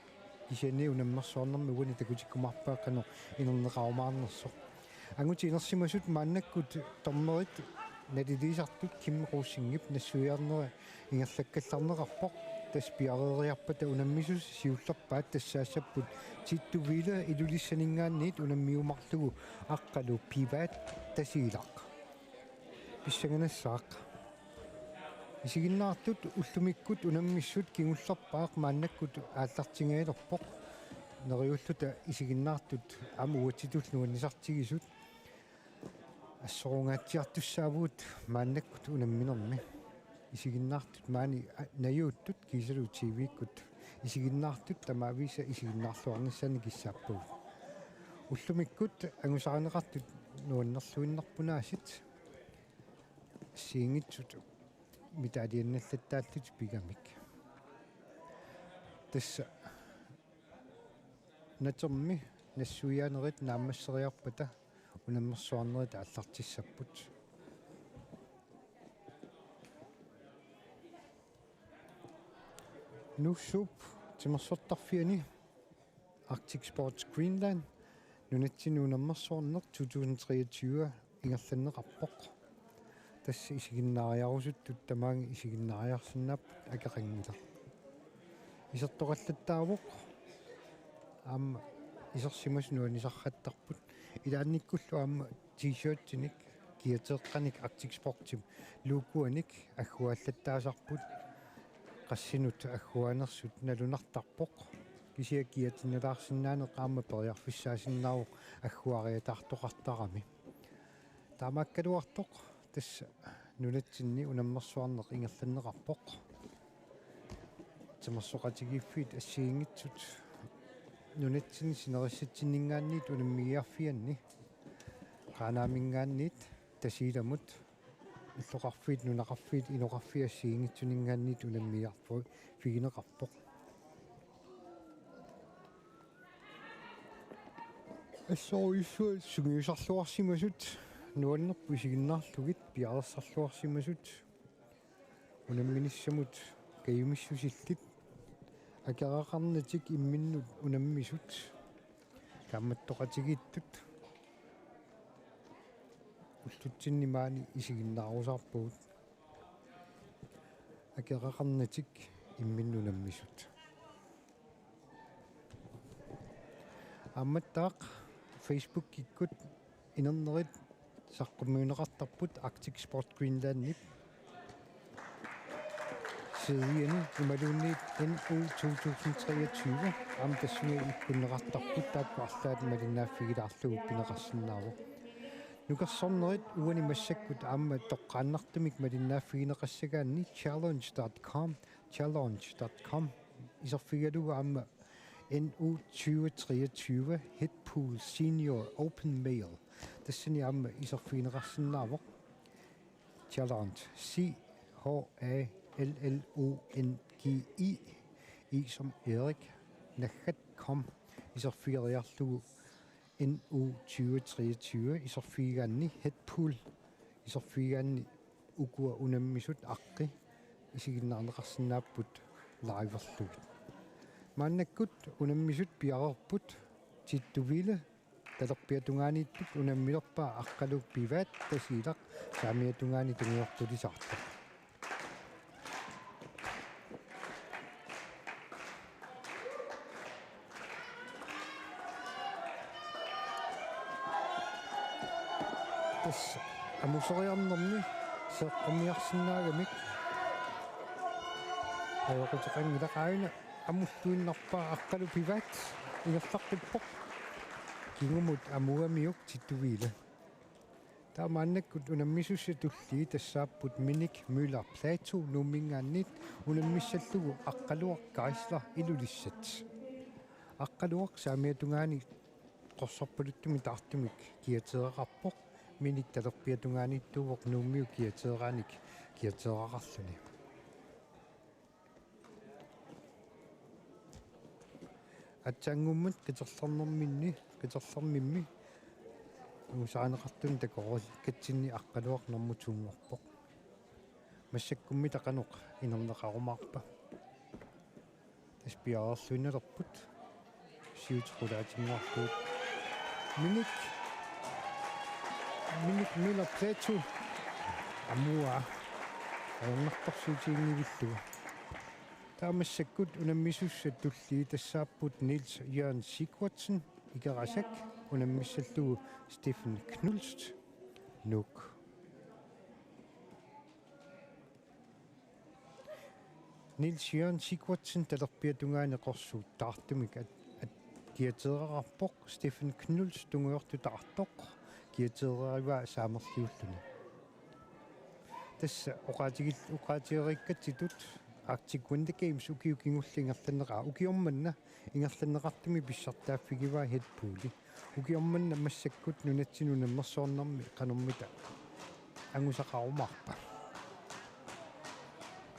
kisianni unammersuarnermi uani takutikkumaarpaat qanoq inerneqarumaarnersoq. Angutit inersimasut maannakkut dommerit naliliisartut Kim Rosingip nassuiarnera ingerlakkallarneqarpoq, tassa piareeriarpata unammisussat siullerpaat tassaassapput Tittu Wille Ilulissaninngaanniit unammiumaarlugu Aqqalu Pivaat Tasiilaq. Pissanganassaaq. Isiginnaartut ullumikkut unammissut kingullerpaaq maannakkut aallartingajalerpoq. Neriulluta isiginnaartut aamma uatsitut nuannisartigisut. Assorungaatsiartussaavugut maannakkut unamminermi. Isiginnaartut maani a-, najuuttut kiisalu T V-kkut. Isiginnaartut tamaavisa isiginnaarluarnissaannik kissaappagut. Ullumikkut angusarineqartut nuannerluinnarput aasiit. Assigiinngitsut medaljinnallattaallutik pigamik. Tassa natermi nassuiaanerit naammasseriarpata unammersuarnerit aallartissapput. Nuussuup timersortarfiani Arctic Sports Greenland nunatsinni unammersuarneq to tusind treogtyve ingerlanneqarpoq. Tassa isiginnaariarusuttut tamaanga isiginnaariarsinnaapput, akeqanngilaq. Isertoqallattaavoq, aamma isersimasut nuannisarrattarput. Ilaannikkullu aamma T-shirtinik, kiateeqqanik Arctic Sportip logoanik agguaallattaasarput, qassinut agguaanersut nalunartarpoq. Kisianni kiatinnalaarsinnaaneq aamma periarfissaasinnaavoq agguariataartoqartarami. Taamaakkaluartoq tassa nunatsinni unammersuarneq ingerlanneqarpoq. Timersoqatigiiffiit assigiinngitsut nunatsinni sinerissatsinninngaanniit unammigiarfianni, Qaanaaminngaanniit Tasiilamut, illoqarfiit, nunaqarfiit, inoqarfiit assigiinngitsuninngaanniit unammigiarfigineqarpoq. Assorujussuaq sungiusarluarsimasut, nuannerput isiginnaarlugit piareersarluarsimasut, unamminissamut kajumissusillit, akeraqarnatik imminnut unammisut, kaammattoqatigiittut, ullutsinni maani isiginnaarusaarpagut, akeraqarnatik imminnut unammisut. Aammattaaq Facebookikkut inernerit saqqummiunneqartarput Arctic Sport Greenlandip sidiani imaluunniit N U to tusind treogtyve, aamma tassunga ikkunneqartarput, taakku arlaat malinnaaffigilaarlugu pineqarsinnaavoq. Nukersornerit uani massakkut aamma toqqaannartumik malinnaaffigineqassagaanni challenge dot com, challenge dot com, iserfigalugu aamma N U tyve treogtyve Head Pool Senior Open Mail. Tassani aamma iserfigineqarsinnaavoq. Challenge, C H A L L O N G I, I som Erik, naggat com, iserfigeriarlugu N U tyve treogtyve, iserfigigaanni Headpool, iserfigigaanni ukua unammisut aqqi isiginnaarneqarsinnaapput liverlugit. Maannakkut unammisut piareerput: Tittu Wille, talerpiata tungaaniittut unammilerpaa Aqqalu Pivaat Tasiilaq, saamiata tungaani tungujortulisaartoq. Tassa amusoriarnermi seeqqumiarsinnaagamik ajoquteqanngilaq. Aajuna amulluinnarpaa Aqqalu Pivaat ingerlaqqippoq. Kingumut amugamiuk Tittu Wille. Taava maannakkut unammisussat tullii tassaapput Minik Møller Plato Nuumminngaanniit unammissallugu Aqqaluaq Geisler Ilulissat. Aqqaluaq saamiata tungaani qorsorpaluttumik taartumik kiateeraqarpoq, Minik talerpiata tungaaniittuuvoq Nuummiut kiateeraanik kiateeraqarluni. Aatsaannguamik qiterlernerminni, qiterlermimmi angusaaneqartuni takoriikkatsinni Aqqaluaq normu to-nngorpoq. Massakkummi qanoq inerneqarumaarpa? Tassa piareerluinnalerput. Siutequlaatinnguarlugu. Minik. Minik Møller Plato. Amuaa. Ajornartorsiutiginngivillugu. Taava massakkut unammisussat tullii tassaapput Niels Jørgen Sigurdsen, Ikerasak, unammissallugu Steffen Knudsen, Nuuk. Niels Jørgen Sigurdsen talerpiata tungaani qorsuut taartumik at-, at-, kiateeraqarpoq, Steffen Knudsen tungujortoq taartoq kiateerivaa saamerliulluni. Tassa oqaatigil-, oqaatigeriikkatsitut Arctic Winter Games ukiut kingulliit ingerlanneqaat, ukioq manna ingerlanneqartumi pissartaaffigivaa Headpooli. Ukioq manna massakkut nunatsinni unammersuarnermi qanormita angusaqarumaarpa?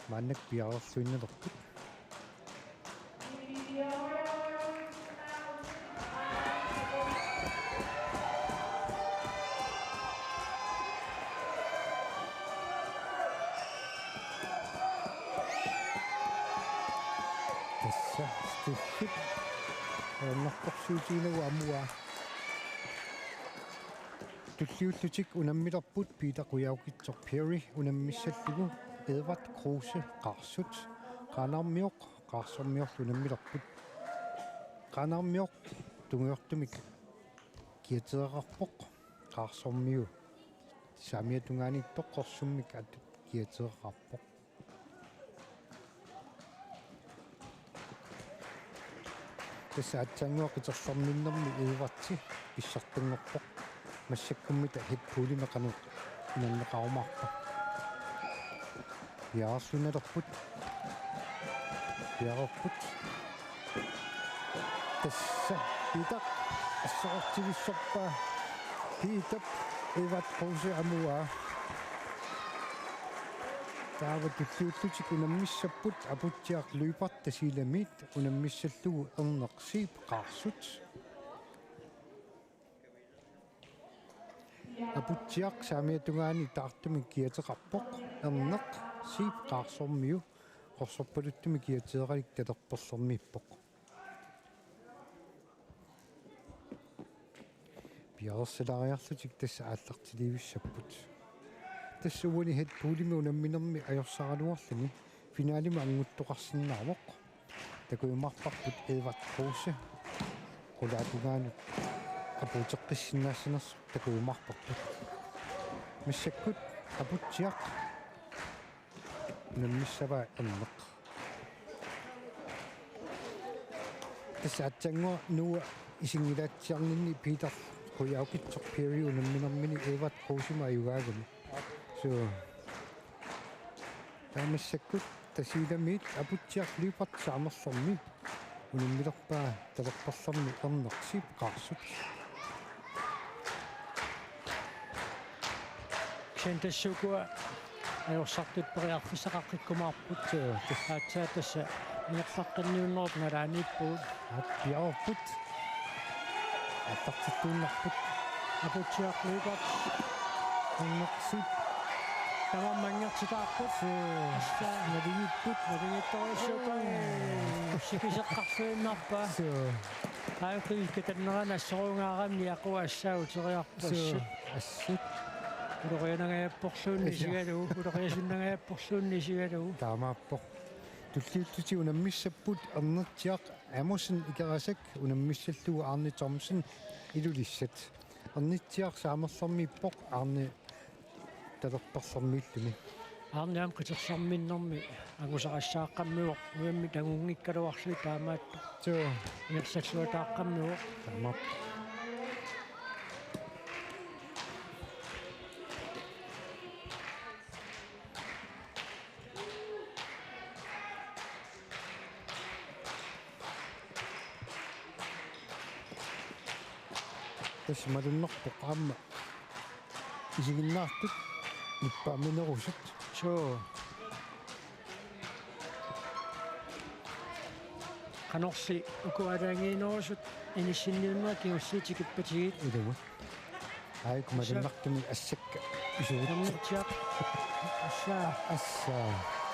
Maannakkut piareerluinnalerput. Tassa Steffip ajornartorsiutiginagu amuaa. Tulliullutik unammilerput Peter Kujaukitsoq Perry unammissallugu Edvard Kruse, Qarsut. Qaanaarmioq Qaarsormiorlu unammilerput. Qaanaarmioq tungujortumik kiateeraqarpoq. Qaarsormiu saamiata tungaaniittoq qorsummik atut kiateeraqarpoq. Tassa aatsaannguaq qiterlerminnermi Edvardi pissartanngorpoq. Massakkummi taava Headpoolimi qanoq inerneqarumaarpa? Piareerluinnalerput. Piareerput. Tassa Peter assorortivissorpaa. Peter Edvard Kruse amuaa. Taava tulliullutik unammissapput Aputsiaq Lyberth Tasiilamiit unammissallugu Erneq Zeeb Qarsut. Aputsiaq saamiata tungaani taartumik kiateqarpoq, Erneq Zeeb Qaarsormiu qorsorpaluttumik kiateeralik talerperlermiippoq. Piareersalaariarlutik tassa aallartiliivissapput. Tassa uani Headpoolimi unamminermi ajorsaraluarluni finalemi anguttoqarsinnaavoq. Takujumaarparput Edvard Kruse qulaatungaanut apuuteqqissinnaassanersoq takujumaarparput. Massakkut Aputsiaq unammissavaa Erneq. Tassa aatsaannguaq Nuua isinngilaatsiarninni Peter Kujaukitsoq Perry unamminermini Edvard Krusemut ajugaagami. So, taava massakkut Tasiilamiit Aputsiaq Lyberth saamerlermi unammilerpaa talerperlermi Erneq Zeeb Qarsut. Kisianni tassa ukua ajorsartut periarfissaqaqqikkumaarput. Suu. Aatsaat tassa ingerlaqqinniunnerup nalaaniippugut. Aap, piareerput. Attartittuinnarput. Aputsiaq Lyberth. Ingersit. Tamarmik angertitaarput. Suu. Assa. Nalingipput. Nalinngittorujussuupput. Sipiseqqarsuinnarpaa. Suu. Aajukka tannerani assorungaarami niaqua assaa uteriarput. Suu. Assut. Assut. Ulorianangajapporluunniit. Ja. Isigalugu, uloriasunnangajapporluunniit isigalugu. Taamaappoq. Tulliullutik unammissapput Ernitsiaq Amundsen Ikerasak unammissallugu Arne Thomsen Ilulissat. Ernitsiaq Saamerlermiippoq, Arne talerperlermiilluni. Arne aamma Qiterlerminnermi angusarissaaqammivoq, uammik angunngikkaluarlugit taamaattoq. Suu. Ingerlalluataaqqammivoq. Taamaappoq. Tassa malunnarpoq aamma isiginnaartut nippaaminerusut. Suu. Qanorli uku aalajangiinerusut inissinniunnerat kingulliit tikippatigit. Ilumut. Aajukka malunnartumik assakka isugut. Ernitsiaq. Assa. Assa.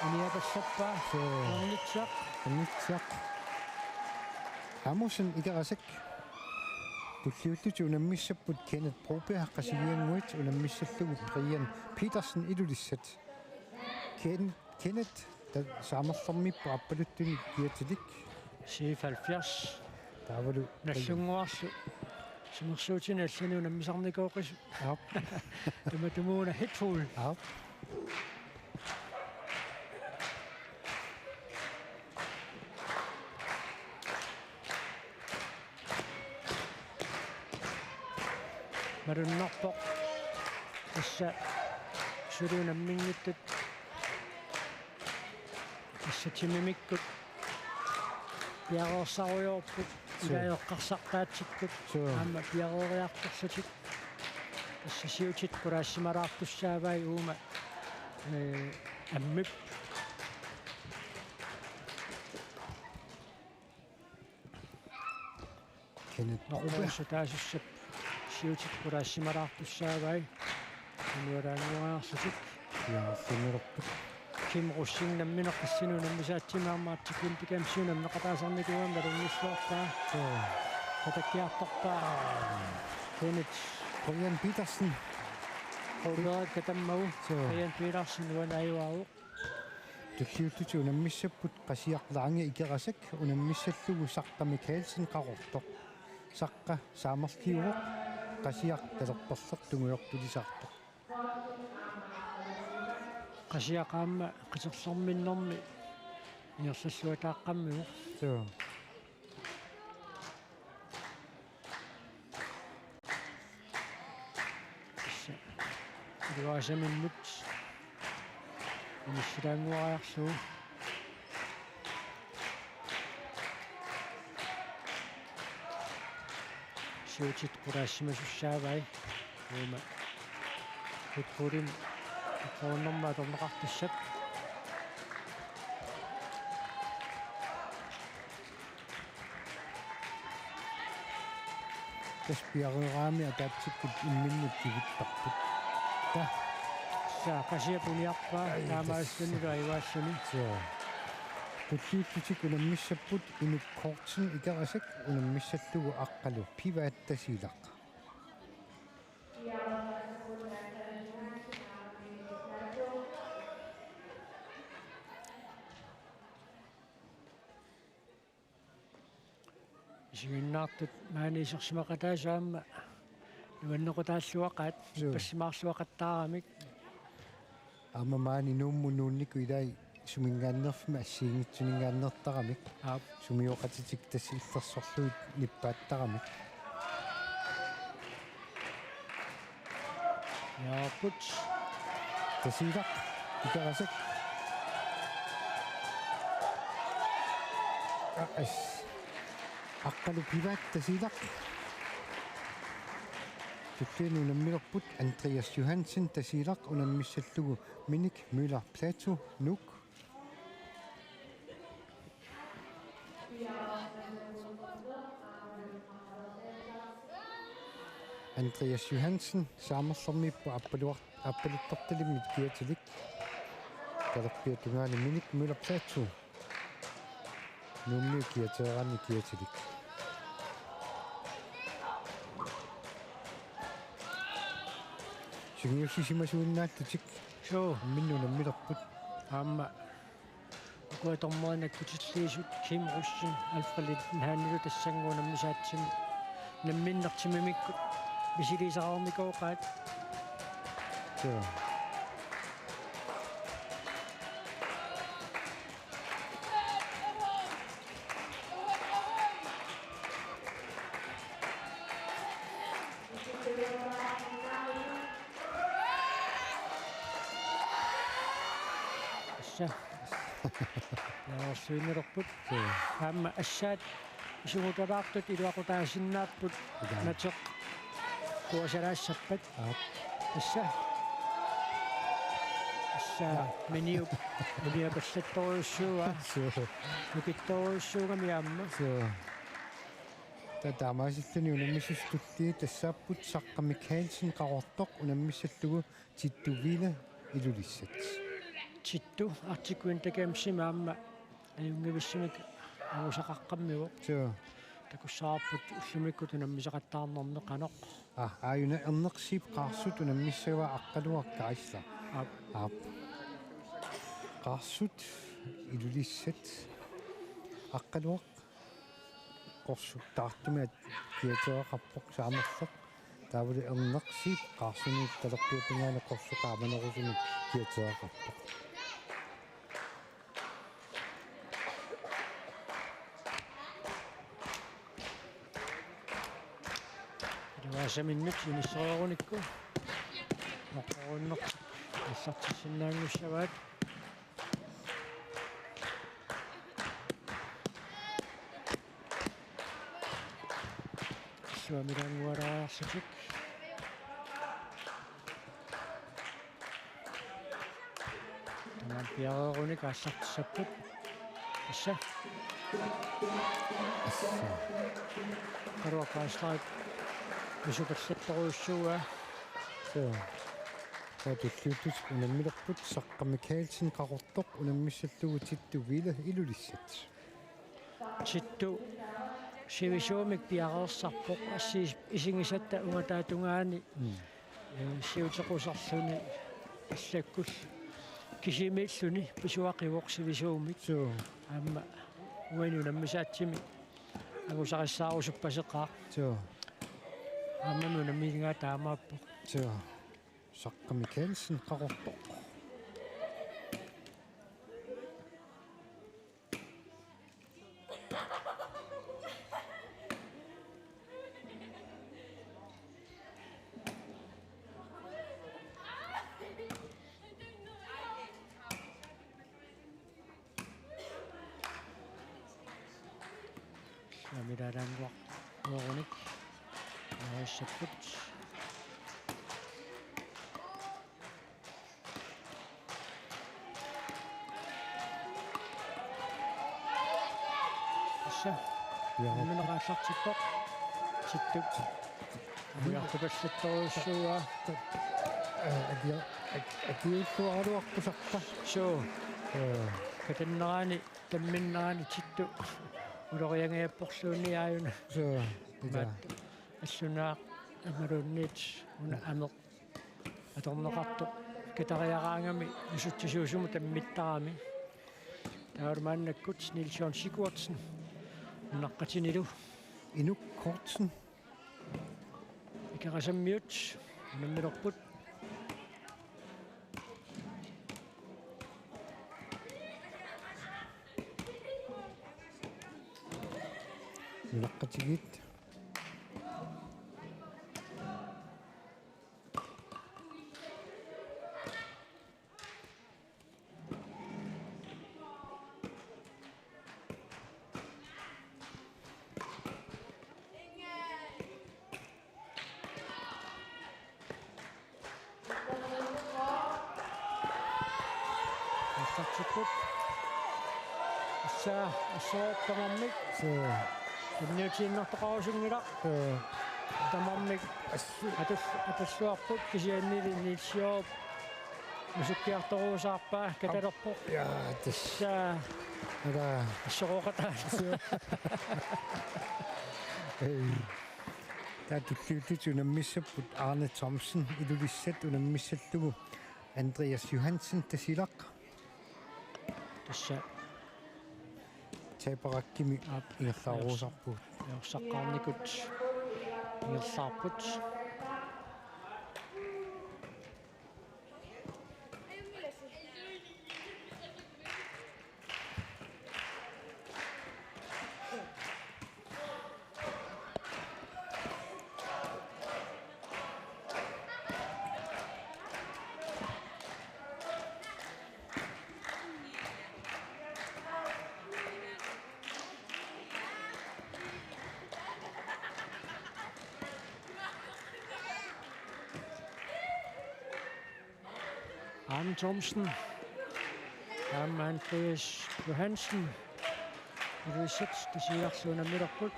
Iniapallappaa. Suu. Ernitsiaq. Ernitsiaq. Amundsen Ikerasak. Tulliullutik unammissapput Kenneth Broberg Qasigiannguit unammissallugu Brian Petersen Ilulissat. Ken-, Kenneth ta-, Saamerlermiippoq aappaluttunik kiatilik. C F halvfjerds. Taavalu Nagdlunguarlu. Sumersuutini allani unammisarnikooqisut. Aap. Tamatumuuna Hetful. Aap. Malunnarpoq. Tassa suli unamminngitsut. Tassa timimikkut piareersarujoorput. Suu. Ilaa eqqarsartaatsikkut. Suu. Aamma piareeriartorlutik. Tassa siutit qulaassimalaartussaavai uuma, ee, ammip. Kenneth Broberg. Norpoorsuutaasussap siutit qulaassimalaartussaavai. Inualaannguaarlutik. Piareersimalerput. Kim Rosing nammineq qassinik unammisaatsimik aamma artiklen pikamsiu nammeqataasarnikuugami malunnilluarpaa. Suu. Katakkiartorpaa. Kenneth. Brian Petersen. Broberg katammagu. Suu. Brian Petersen uani ajugaavoq. Tulliullutik unammissapput Qasiaq Lange Ikerasak unammissallugu Saqqa Mikaelsen Qaqortoq. Saqqa saamerliuvoq, Qasiaq talerperleq tungujortulisaartoq. Qasiaq aamma Qiterlerminnermi ingerlalluataaqqammivoq. Suu. Tassa iluarisaminnut inissilaannguariarlugu. Siutit qulaassimasussaavai. Uuma Hetfulimi iqquunnerma atorneqartussaq. Tassa piareeraangamik ataatsikkut imminnut kivittarput. Taa. Tassa Qasiaq puniarpaa. Ai, taamaasillunilu tassa. Ajugaalluni. Suu. Tulliullutik unammissapput Inuk Kortsen Ikerasak unammissallugu Aqqalu Pivaat Tasiilaq. Isiginnaartut maani isersimaqataasut aamma nuannequtaalluaqaat. Suu. Ippassimaarluaqattaaramik. Aamma maani Nuummut nuunnikut ilai suminngaanneerfimmi assigiinngitsuninngaanneertaramik. Aap. Sumioqatitik tassa illersorlugit nippaattaramik. Jaaput. Tasiilaq. Ikerasak. Aa, as. Aqqalu Pivaat Tasiilaq. Tulliani unammilerput Andreas Johansen, Tasiilaq, unammissallugu Minik Møller Platou, Nuuk. Andreas Johansen, Saamerlermiippoq, appaluar-, appaluttartalimmit kiatilik. Talerpiata tungaani Minik Møller Platou. Nuummiut kiateeraanni kiatilik. Sungiussisimasuinnaallutik. Suu. Imminnut unammilerput. Aamma. Ukua dommerinut akkutilliisut Kim Rosing, Alfred Lindhanilu tassannga unammisaatsimik, unamminertimikkut misiliisaqarnikuugaat. Suu. Tassa. Naorsuinelerput. Suu. Aamma assaat isugutalaartut iluaqutaasinnaapput. Ila. Nateq. Kuasalaassappat. Aap. Tassa. Tassa. Ja. Miniup. Miniup allattorujussuuaa. Suu. Nukittorujussuugami aamma. Suu. Ta-, taamaasilluni unammisut tulliit tassaapput Saqqa Mikaelsen Qaqortoq unammissallugu Tittu Wille Ilulissat. Tittu Arctic Winter Gamesimi aamma ajunngivissumik angusaqaqqammivoq. Suu. Takussavarput ullumikkut unammisaqattaarnermi qanoq. Aa, aajuna Erneq Zeeb Qaarsut unammissagavaa Aqqaluaq Geisler. Aap. Aap. Qaarsut Ilulissat. Aqqaluaq qorsuk taartumik kiatereqarpoq Saamerleq. Taavalu Erneq Zeeb Qaarsunit talerpiata tungaani qorsuk qaamanerusumik kiatereqarpoq. Iluaasaminnut inissereerunikku. Noqqorunnertik aallartissinnaanngussavaat. Illuamilaanngualaariarlutik. Tamanna piareerunik aallartissapput. Tassa. Tassa. Aqqaluaq Geisler. Misupallattorujussuuaa. Suu. Taava tulliuttut unammilerput Saqqa Mikaelsen Qaqortoq unammissallugu Tittu Wille Ilulissat. Tittu sivisuumik piareersarpoq, assi isigisatta ungataatungaani. Mm. Ee, siutequsarluni allakkut kisimiilluni pisuaqivoq sivisuumik. Suu. Aamma uani unammisaatsimik angusarissaarusuppaseqaaq. Suu. Aammami unammigaa taamaappoq. Suu. Saqqa Mikaelsen Qaqortoq. Illuamilaannguaq uarunik. Naassapput. Tassa. Jaa. Unammineq aallartippoq. Tittup. Amuiartupallattorujussuuaa. Ee, akia-, ak-, akiuuttuaraluarput Saqqa. Suu. Ee. Katannerani, tamminnerani Tittu uloriangajappulluunniit aajuna. Suu. Ija. Maat allunaaq imaluunniit una ameq atorneqartoq katariaraangami nisutsisuusumut tammittarami. Taava maannakkut Niels Jørgen Sigurdsen, nunaqqatinilu. Inuk Kortsen. Ikerasammiut unammilerput. Nunaqqatigiit. Tatsipput. Assa, assooq tamarmik. Suu. Tunniutiinnartoqarusunngilaq. Suu. Tamarmik. Assu. Atul-, atalluarput kisiannili Niels Jørgen. Musukkiartoruusaarpaa katalerpoq. Ja, tassa. Assa. Ala. Assoroqataa. Suu. Ei. Taava tulliullutik unammissapput Arne Thomsen Ilulissat unammissallugu Andreas Johansen Tasiilaq. Tassa. Taberakimi. Aap. Ingerlaarusaarpugut. Ajorsaqqaarnikut ingerlaarput. Arne Thomsen. Aamma Andreas Johansen. Ilulissat Tasiilarlu unammilerput.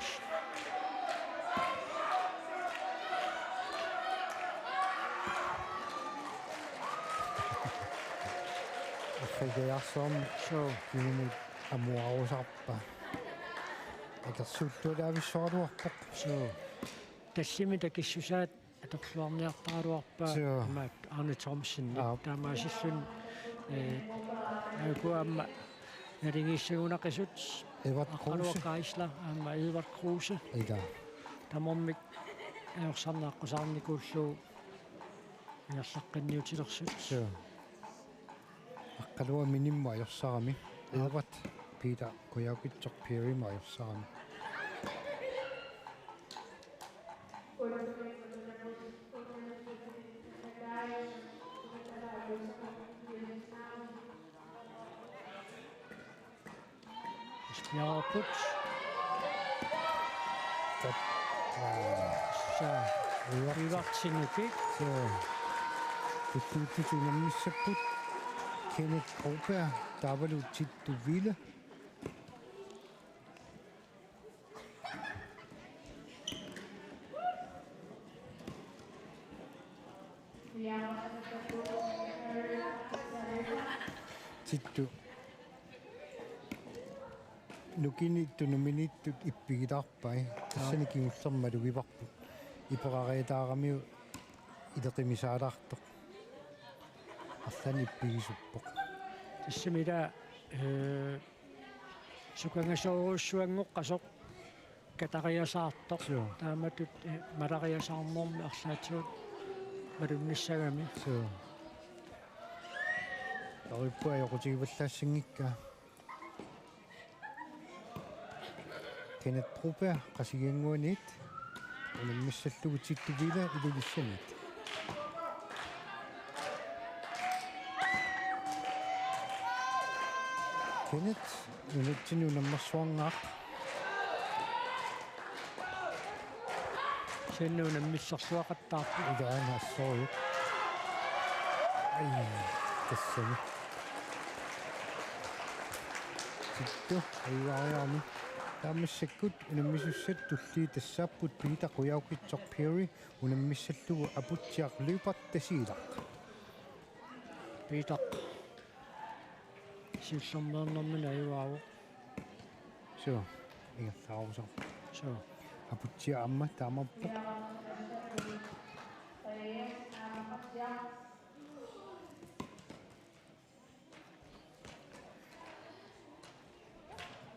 Arrigajarsuarmi. Suu. Kiinut amuarusaarpa. Akersuullualaavissoraluarpoq. Suu. Tallimi takissusaat atorluarniartaraluarpaa. Suu. Aamma Arne Thomsen. Aap. Taamaasilluni, eh, aajuku aamma naligiissagunaqisut. Edvard Kruse. Aqqaluaq Geisler aamma Edvard Kruse. Ila. Tamarmik ajorsarneq aqqusaarnikuullugu ingerlaqqinniutilersut. Suu. Aqqaluaq Minimmut ajorsarami. Aap. Edvard Peter Kujaukitsoq Perrymut ajorsarami. Spiaarput. Tat-, aa. Sa-, Uivartsinukik. Suu. Tulliullutik unammissapput. Kenneth Broberg, taavalu Tittu Wille. Tittu. Nukini tunuminiittut ippigilaarpai. Tassani kingullermi malugivarput. Iperariataaramiuk ileqimisaalaartoq. Arlaannik ippigisuppoq. Tassami ila, eh, sukangasoorujussuanngoqqasoq katariasaartoq. Suu. Taamatut, eh, malariasaarnermi arlaatigut malunnissagami. Suu. Taarippua ajoqutigivallaassanngikkaa. Kenneth Broberg, Qasigiannguaniit, unammissallugu Tittu Wille, Ilulissaniit. Kenneth, nunatsinni unammersuarngaaq. Kisianni unammillersuaqattaarpoq. Ilaana assorujuk. Ai, tassani. Tittu, ajugaariarami. Taava massakkut unammisussat tulliit tassaapput Peter Kujaukitsoq Perry unammissallugu Aputsiaq Lyberth Tasiilaq. Peter. Siullermeernermini ajugaavoq. Suu, ingerlaarusaarpoq. Suu. Aputsiaq aamma taamaappoq.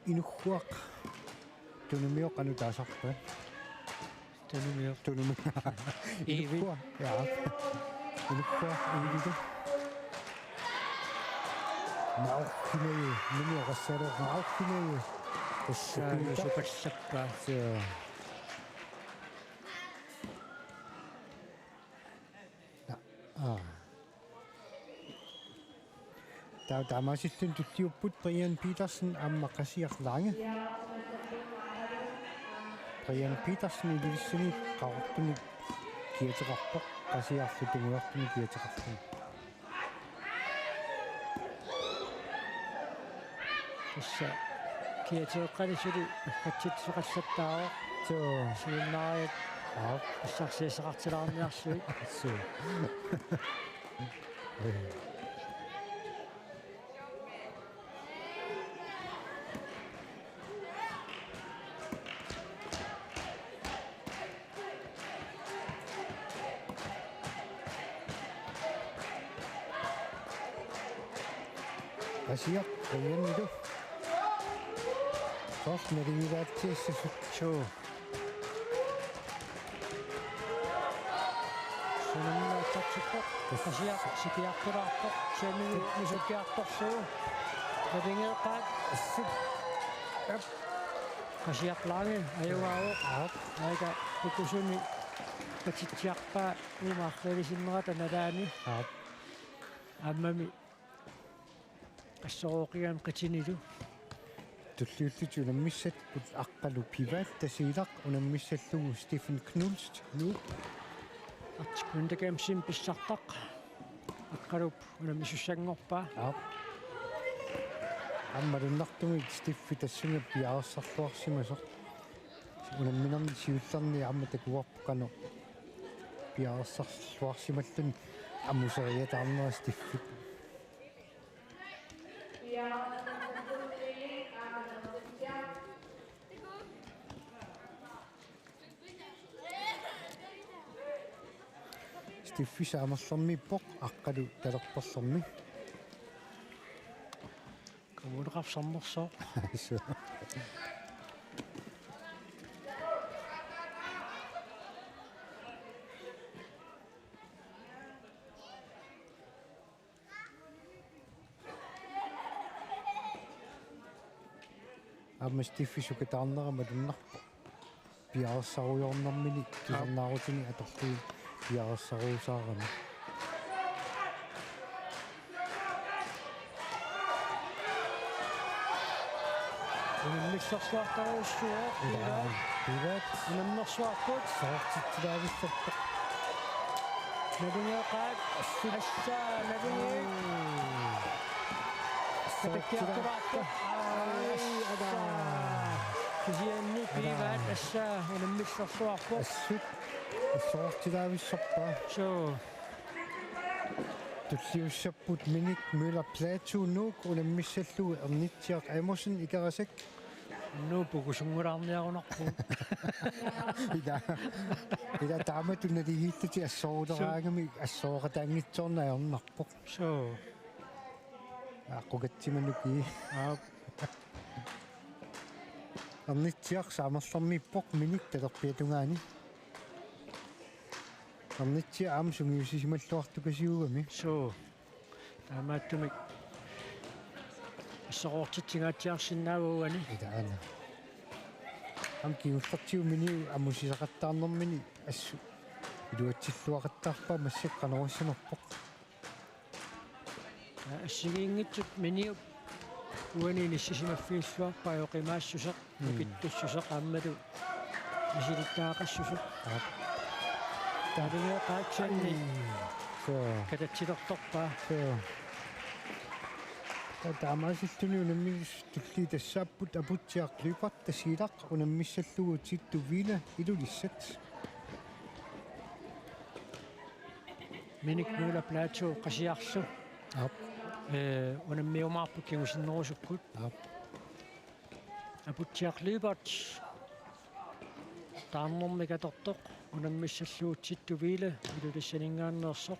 Inughuaq tunumioq qanoq taasarpaat? Tunumioq. Tunumi-. Iivi. Inughuaq. Ja. Inughuaq Iivilu. Nauhinayu. Numi oqassaaleq nauhinayu. Saanu supallappaa. Ja. Na-, aa. Ta-, taamaasilluni tulliupput Brian Petersen aamma Qasiaq Lange. Brian Petersen Ilulissani Qaqortumi kiateqarpoq, Qasiarlu Tungujortumi kiateqarluni. Tassa kiateeqqani suli aggatsitseqallattaarpoq. Suu. Siunnaariat. Aap. Assarsiassaqartilaarniarlugit. Suu. Qasiaq qiannilu. Soorlu naligilaartiassasut. Suu. Sunammineq attartippoq. Qasiaq sikiartulaarpoq. Siamini misukkiartorsuuvoq. Nalingeeqqaat. Assut. Ap. Qasiaq Lange ajugaavoq. Aap. Aika ukusuni patitsiarpaa uuma arriilisinnera tanalaani. Aap. Aammami assorooqigami qatinilu. Tulliullutik unammissapput Aqqalu Pivaat Tasiilaq unammissallugu Stephen Knust Nuuk. Arctic Winter Gamesimi pissartaq. Aqqalup unammisussanngorpaa. Aap. Aamma malunnartumik Steffi tassunga piareersarluarsimasoq. Unamminerni siullerni aamma takuarpoq qanoq piareersarluarsimalluni amuseriataarnera Steffip. Steffi Saamerlermiippoq, Aqqalu Talerperlermi. Kommuneqarfik Sermersooq. Suu. Aamma Steffi sukataarnera malunnarpoq. Piareersarujoornermini tusarnaarutini atorlugit piareersarusaarami. Unammissorluartarujussuuvoq. Ilaa, Pivaat. Unammersuarput. Soortitsilaavissorpoq. Nalingeeqqaat. Assut. Assa, nalingi. Mm. Soortitsilaavissorpoq. Ai, assa. Kisianni Pivaat, assa, unammissorluarpoq. Assut. Soortitsilaavissorpaa. Suu. Tulliussapput Minik Møller Platou Nuuk unammissallugu Ernitsiaq Amos'en Ikerasak. Nuup pukusunngulaarniarunarpoq. Ilaa. Ilaa taamatut naligiillutik assoruleraangami assoroqataanngitsoorneq ajornarpoq. Suu. Aqqukatsimannukii. Aap. Ernitsiaq Saamerlermiippoq Minik talerpiata tungaani. Ernitsiaq aamma sungiussisimalluartukasiugami. Suu. Taamaattumik assoroortitsingaatsiarsinnaavoq uani. Ilaana. Aamma kingullertigut Miniup amusisaqattaarnermini assut iluatsilluaqattaarpaa massakkut qanoq issanerpoq. Assigiinngitsut Miniup uani inissisimaffigilluarpaa oqimaassuseq, mm, nukittussuseq aammalu misilittagaqassuseq. Aap. Nalingeeqqaatsinni. Ai. Suu. Katatsilertorpaa. Suu. Taamaasilluni unammisut tulliit tassaapput Aputsiaq Lyberth Tasiilaq unammissallugu Tittu Wille Ilulissat. Minik Møller Platou Qasiarlu. Aap. Ee, unammiumaarput kingusinnerusukkut. Aap. Aputsiaq Lyberth taarnermik atortoq unammissallugu Tittu Wille Ilulissaninngaanneersoq.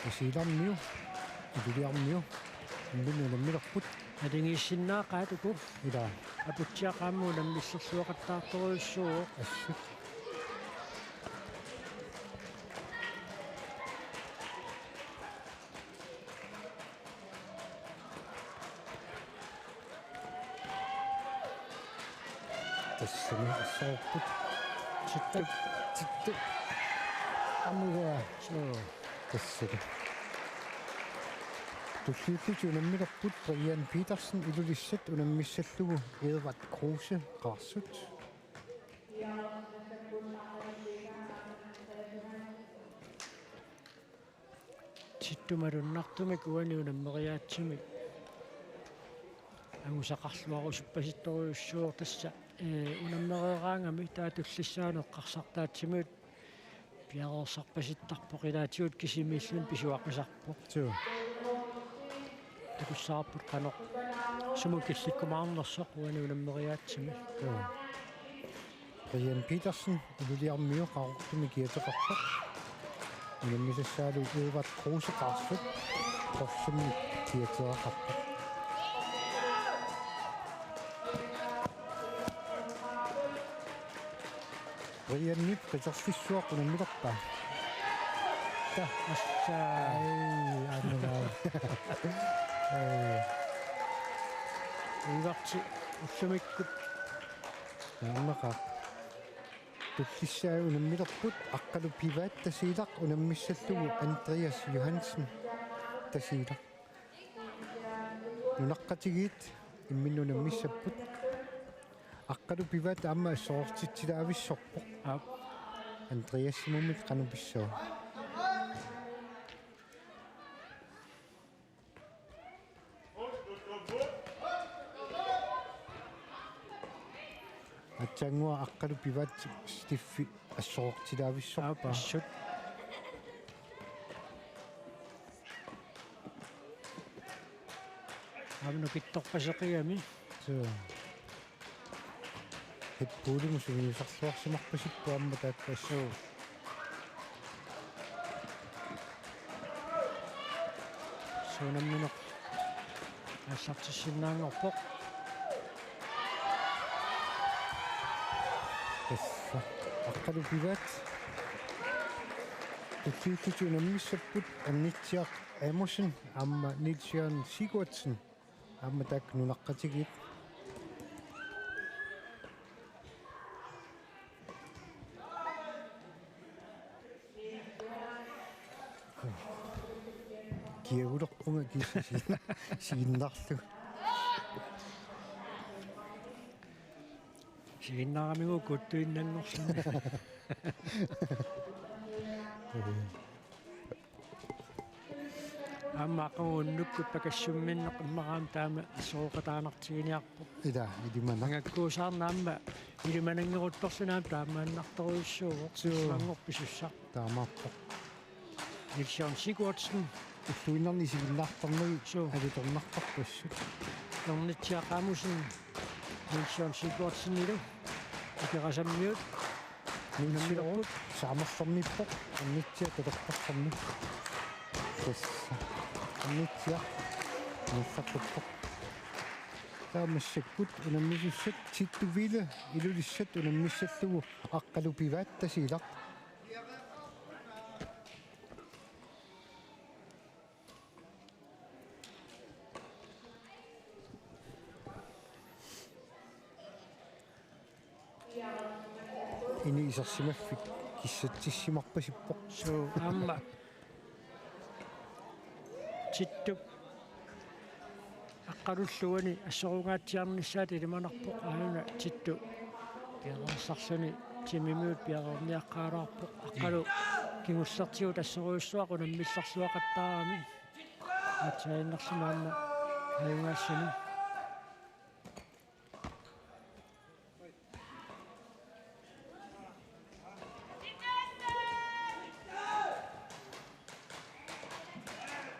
Tasiilarmiu, Iluliarmiu, imminut unammilerput. Naligiissinnaaqaat uku. Ilaa. Aputsiaq aamma unammissorluaqattaartorujussuuvoq. Assut. Tassami assorput. Tittu. Tittu. Amuga. Suu. Tassami. Tulliullutik unammilerput Brian Petersen Ilulissat unammissallugu Edvard Kruse Qaarsut. Tittu malunnartumik uani unammeriaatsimi angusaqarluarusuppasittorujussuuvoq tassa, ee, unammereeraangami taava Tullissaani eqqarsartaatsimiut piareersarpasittarpoq ilaatigut kisimiilluni pisuaqisarpoq. Suu. Takussavarput qanoq sumut killikkumaarnersoq uani unammeriaatsimi. Suu. Brian Petersen, Ilulissarmiu Qaqortumi kiateqarpoq. Unammisassaalu Edvard Kruse Qaarsut, Qorsummi kiateqarpoq. Brianip qiterfissuaq unammilerpaa. Ta. Assa. Ai, aamma. Ai. Ivarti ullumikkut. Aamma qaa. Tullissaat unammilerput Aqqalu Pivaat Tasiilaq unammissallugu Andreas Johansen Tasiilaq. Nunaqqatigiit imminnut unammissapput. Aqqalu Pivaat aamma assorortitsilaavissorpoq. Aap. Andreasimummi qanoq pissava? Aatsaannguaq Aqqalu Pivaat Steffi assorortilaavissorpaa. Aap, assut. Aamma nukittorpaseqigami. Suu. Red Bullimut sungiusarluarsimarpasippoq aamma taakku assut. Suu. Suu, nammineq aallartissinnaanngorpoq. Tassa Aqqalu Pivaat. Tulliullutik unammissapput Annitsiaq Amundsen aamma Niels Jørgen Sigurdsen. Aamma taakku nunaqqatigiit. Kiagulerpunga kiisa si-, siginnarlugu. Siginnaaramiuk kuttuinnanngorluni. Aamma aqagu unnukkut pakassumminneq immaqaam taama assorooqataanartiginiarpoq. Ila, ilimanaq. Angakkuusaarneq aamma ilimananngeruttorluni aamma taamaannartorujussuuvoq. Suu. Imanngorpoq pisussaq. Taamaappoq. Niels Jørgen Sigurdsen. Ulluinnarni isiginnaartarnagit. Suu. Alitornartarput assut. Annitsiaq Amundsen. Niels Jørgen Sigurdsenilu. Ikerasammiut. Niels Jørgen. Unammilerput. Saamerlermiippoq. Annitsiaq talerpersermi. Tassa. Annitsiaq. Nuussarpuppoq. Taava massakkut unammisussat Tittu Wille Ilulissat unammissallugu Aqqalu Pivaat Tasiilaq. Ini isersimaffik kissatsissimarpasippoq. Suu, aamma. Tittup Aqqalullu uani assorungaatsiarnissaata ilimanarpoq, aajuna Tittu piareersarluni timimiut piareerniaqqaalaarpoq. Aqqalu kingullertigut assorujussuaq unammillerluaqattaarami. Aatsaaginnarluni aamma ajugaassani.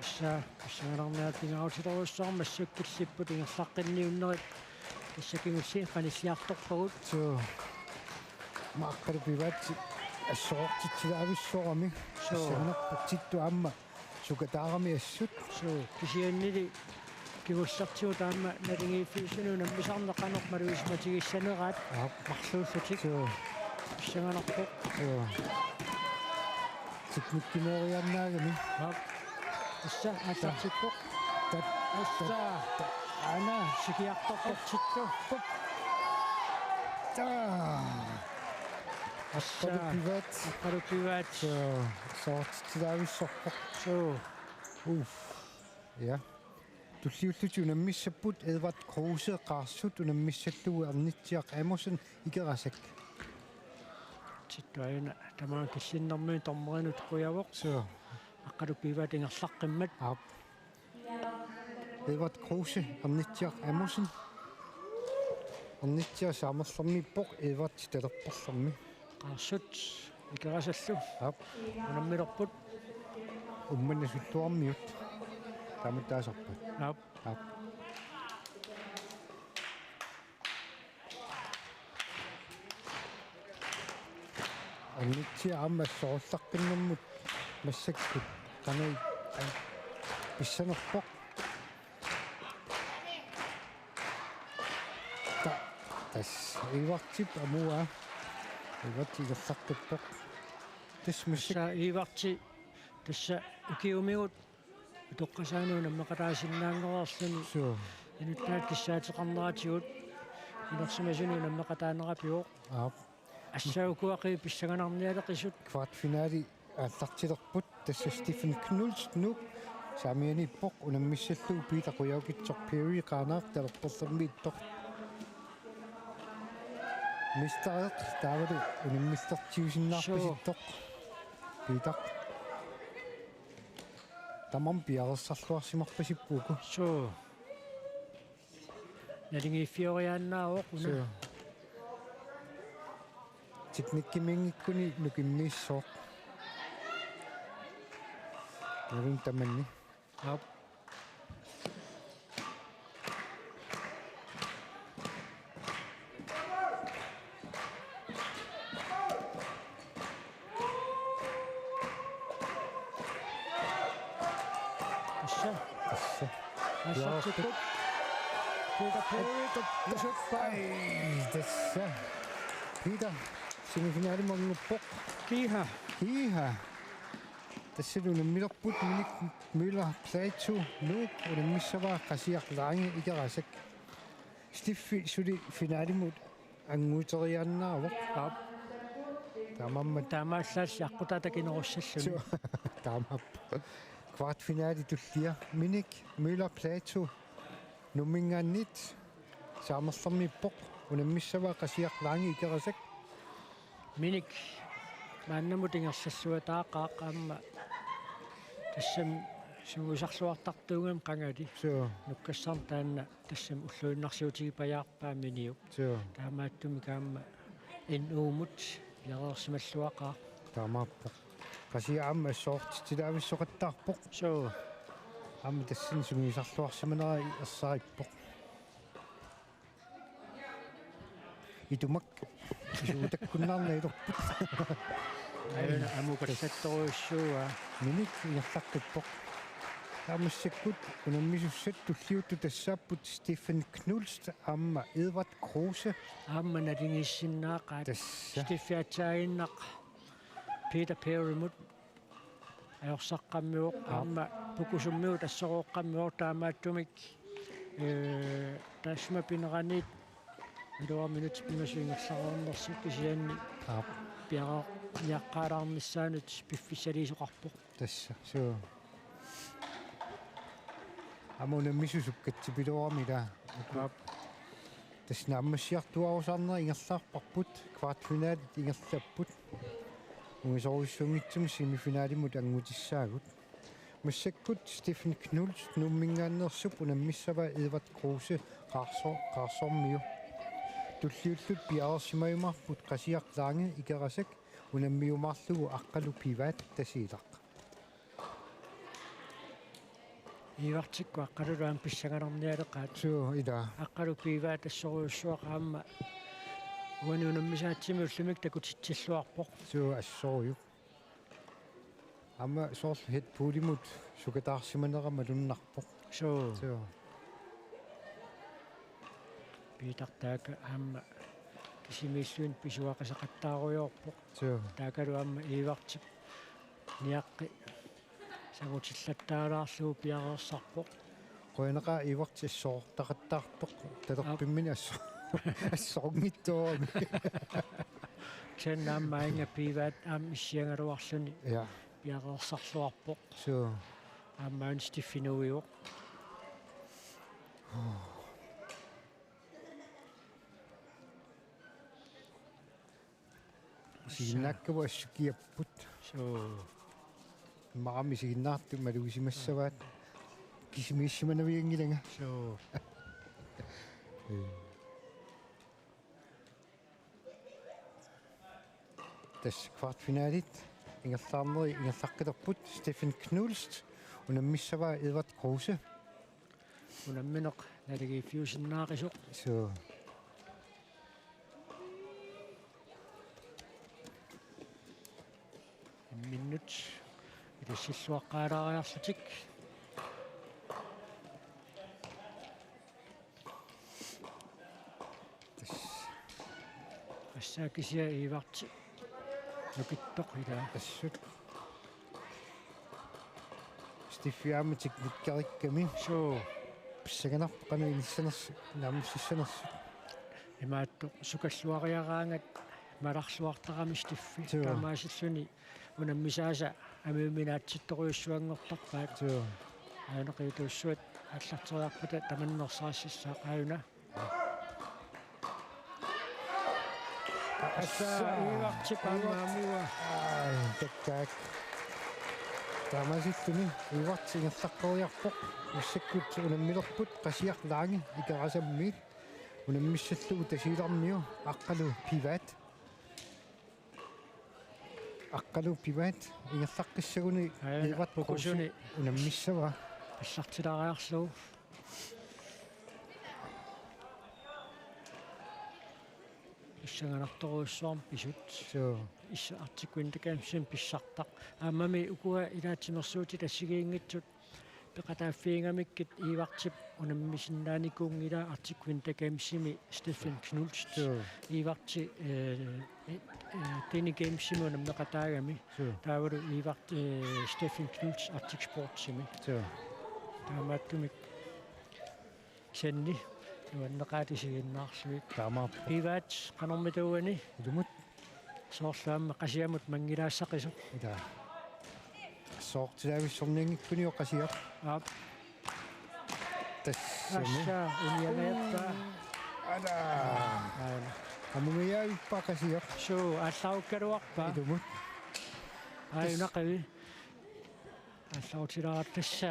Tassa pissanganarmiaatigaarutilerujussuarmik massakkut killipput ingerlaqqinniunnerit, tassa kingulliit qanilliartorpagut. Suu. Aamma Aqqalu Pivaat assorortitsilaavissorami. Suu. Pissanganarpoq Tittu aamma sukataarami assut. Suu, kisiannili kingullertigut aamma naligiiffiusuni unammisarneq qanoq malugisimatigissaneraat. Aap. Marluullutik. Suu. Pissanganarpoq. Suu. Teknikkimeeriaannaagami. Aap. Tassa aallartippoq. Tat-, tat-, tassa. Aana sikiartortortittu. Pup. Aqqalu pivaat. Aqqalu pivaat. Suu, soortitsilaavissorpoq. Suu. Uff. Ja. Tulliullutik unammissapput Edvard Kruse Qaarsut unammissallugu Ernitsiaq Amundsen Ikerasak. Sittuajuna tamaanga killinnermini dommerinut qujavoq. Suu. Aqqalu pivaat ingerlaqqimmat. Aap. Edvard Kruse, Ernitsiaq Amundsen. Ernitsiaq Saamerlermiippoq, Edvard talerperlermi. Qaarsut Ikerasallu. Aap. Unammilerput. Uummannaq Sulluarmiut. Taamattaasarpat. Aap. Aap. Ernitsiaq aamma assorsuullaqqinnarmut massakkut qanoq pissanerpoq. Ta-, tassa Edvardip amuaa. Edvard ingerlaqqippoq. Tassa massak- Tassa Edvardi tassa ukiumigut utoqqasaanut unammeqataasinnaanngoreerluni. Suu. Inuttaat kissaateqarneratigut inersimasunut unammeqataanera pivoq. Aap. Assut ukua qiviat pissanganarnialeqisut. Kvartfinali aallartilerput, tassa Stephen Knudsen Nuuk saamianiippoq unammissallugu Peter Qujaukitsoq Perry Qaanaaq talerperlermiittoq. Mestereq taavalu unammillertiusinnaarpasittoq. Suu. Peter. Tamarmik piareersarluarsimarpasippugut. Suu. Naligiiffioriaannaavoq una. Suu. Teknikkimiinngikkuni nukimmiissooq. Nalun tamanni. Aap. Tassa. Tassa. Assakkut. Peter Perry, tuppusuppaa. Ai, tassa. Peter, semifinalimut annguppoq. Kiha. Kiha. Tassalu unammilerput Minik Møller Plato Nuuk unammissavaa Qasiaq Lange Ikerasak. Steffi suli finalimut annguuteriaannaavoq. Aap. Taamaammat. Taamaallaat aqqutaata kinerussalluni. Suu. Taamaappoq. Kvartfinali tullia. Minik Møller Plato Nuumminngaanniit Saamerlermiippoq. Unammissavaa Qasiaq Lange Ikerasak. Minik maannamut ingerlalluataaqaaq aamma tassami sungiusarluartartuugami qangali. Suu. Nukkassarnut taanna tassami ulluinnarsiutigipajaarpaa Miniup. Suu. Taamaattumik aamma N U-mut piareersimalluaqaaq. Taamaappoq. Qasiaq aamma assorsuutilaavissoqattaarpoq. Suu. Aamma tassani sungiusarluarsimanera ersarippoq. Itumak. Isuutakkunnaarna ilerput. Aana amukasattorujussuuaa. Minik ingerlaqqippoq. Taava massakkut unammisussat tulliuttut tassaapput Stephen Knudsen aamma Edvard Kruse. Aamma naligiissinnaaqaat. Tassa. Steffi aatsaannguaq Peter Perrymut ajorsaqqammivoq. Aap. Aamma pukusummiut assorooqqammivoq taamaattumik. Ee, taassuma pineraniit iluamik minutsit pingasut ingerlareernersut kisianni. Aap. Piareerniaqqaalaarnissaanut piffissaliisoqarpoq. Tassa, suu. Aamma unammisut sukkatsipiloorami ilaa. Aap. Tassa naammassiartuaarusaarnera ingerlaarparput, kvartfinalit ingerlapput. Ungasorujussuunngitsumik semifinalimut anngutissaagut. Massakkut Stephen Knudsen Nuumminngaanneersup unammissavaa Edvard Kruse Qaarso-, Qaarsormiu. Tulliullutik piareersimajumaarput Qasiaq Lange Ikerasak unammiumaarlugu Aqqalu pivaat Tasiilaq. Iivartikkut Aqqalullu aamma pissanganarnialeqaat. Suu, ilaa. Aqqalu pivaat assorujussuaq aamma uani unammisaatsimik ullumikkut takutitsilluarpoq. Suu, assorujuk. Aamma soorlu Red Bullimut sukataarsimanera malunnarpoq. Suu. Suu. Piitartaakka aamma kisimiilluni pisuaqasaqattaarujoorpoq. Suu. Taakkalu aamma Iivartip niaqqi sangutillattaalaarlugu piareersarpoq. Qujanaqaaq Iivartip assortaqattaartoq talerpimmini asso-, Assorunngitsoorami. Kisianni aamma Inga Pivaat aamma issiagaluarluni. Ja. Piareersarluarpoq. Suu. Aamma Steffi nuivoq. Isiginnaakkagut assukiapput. Suu. Immaqami isiginnaartut malugisimassavaat. Kisimiissimanavianngilanga. Suu. Tassa kvartfinalit ingerlaarneri ingerlaqqilerput. Stefan Knudsen unammissavaa Edvard Kruse. Unammineq naligiiffiusinnaaqisoq. Suu. Imminnut ilassilluaqqaalaariarlutik. Tassa. Tassa kisianni Ivarti nukittoq ilaa. Assut. Steffi aamma teknikkerikkami. Suu. Pissanganarpoq qanoq inissanersut, naammassissanersut. Imaattoq sukalluariaraangat malarluartarami Steffi. Suu. Taamaasilluni unammisaasa amiuminaatsittorujussuanngortarpaat. Suu. Aajuna qiituussuat aallarteriarpata tamanna erseqqississaaq aajuna. Assa, Ivartip aamma amua. Ai, takkaak. Taamaasilluni Ivarti ingerlaqqeriarpoq. Massakkut unammilerput Qasiaq Lange Ikerasammiit. Unammissallugu Tasiilarmiu Aqqalu Pivaat. Aqqalu Pivaat ingerlaqqissaguni. Aajuna Edvard Kruse ukusuni unammissavaa. Allartilaariarlugu. Pissanganartorujussuarmik pisut. Suu. Issa Arctic Winter Gamesimi pissartaq. Aammami ukua ilaat timersuutit assigiinngitsut peqataaffiigamikkit Ivartip unammisinnaanikuunngilaa Arctic Winter Gamesimi Stefan Knudsen. Suu. Ivarti, eh, eh, eh, Danish Gamesimi unammeqataagami. Suu. Taavalu Ivart, eh, Stefan Knudsen Arctic Sportsimi. Suu. Taamaattumik Sanni, nuanneqaat isiginnaarlugit. Taamaappoq. Pivaat, qanormita uani? Ilumut. Soorlu aamma Qasiamut manngilaassaqisoq. Ila. Soortilaavissornianngikkuni Qasiaq. Aap. Tassami. Assa, uniangajappaa. Ala. Aana. Qamungajavippaa Qasiaq. Suu, aallaarukkaluarpaa. Ilumut. Aajuna qivi. Aallaarutilaartassa.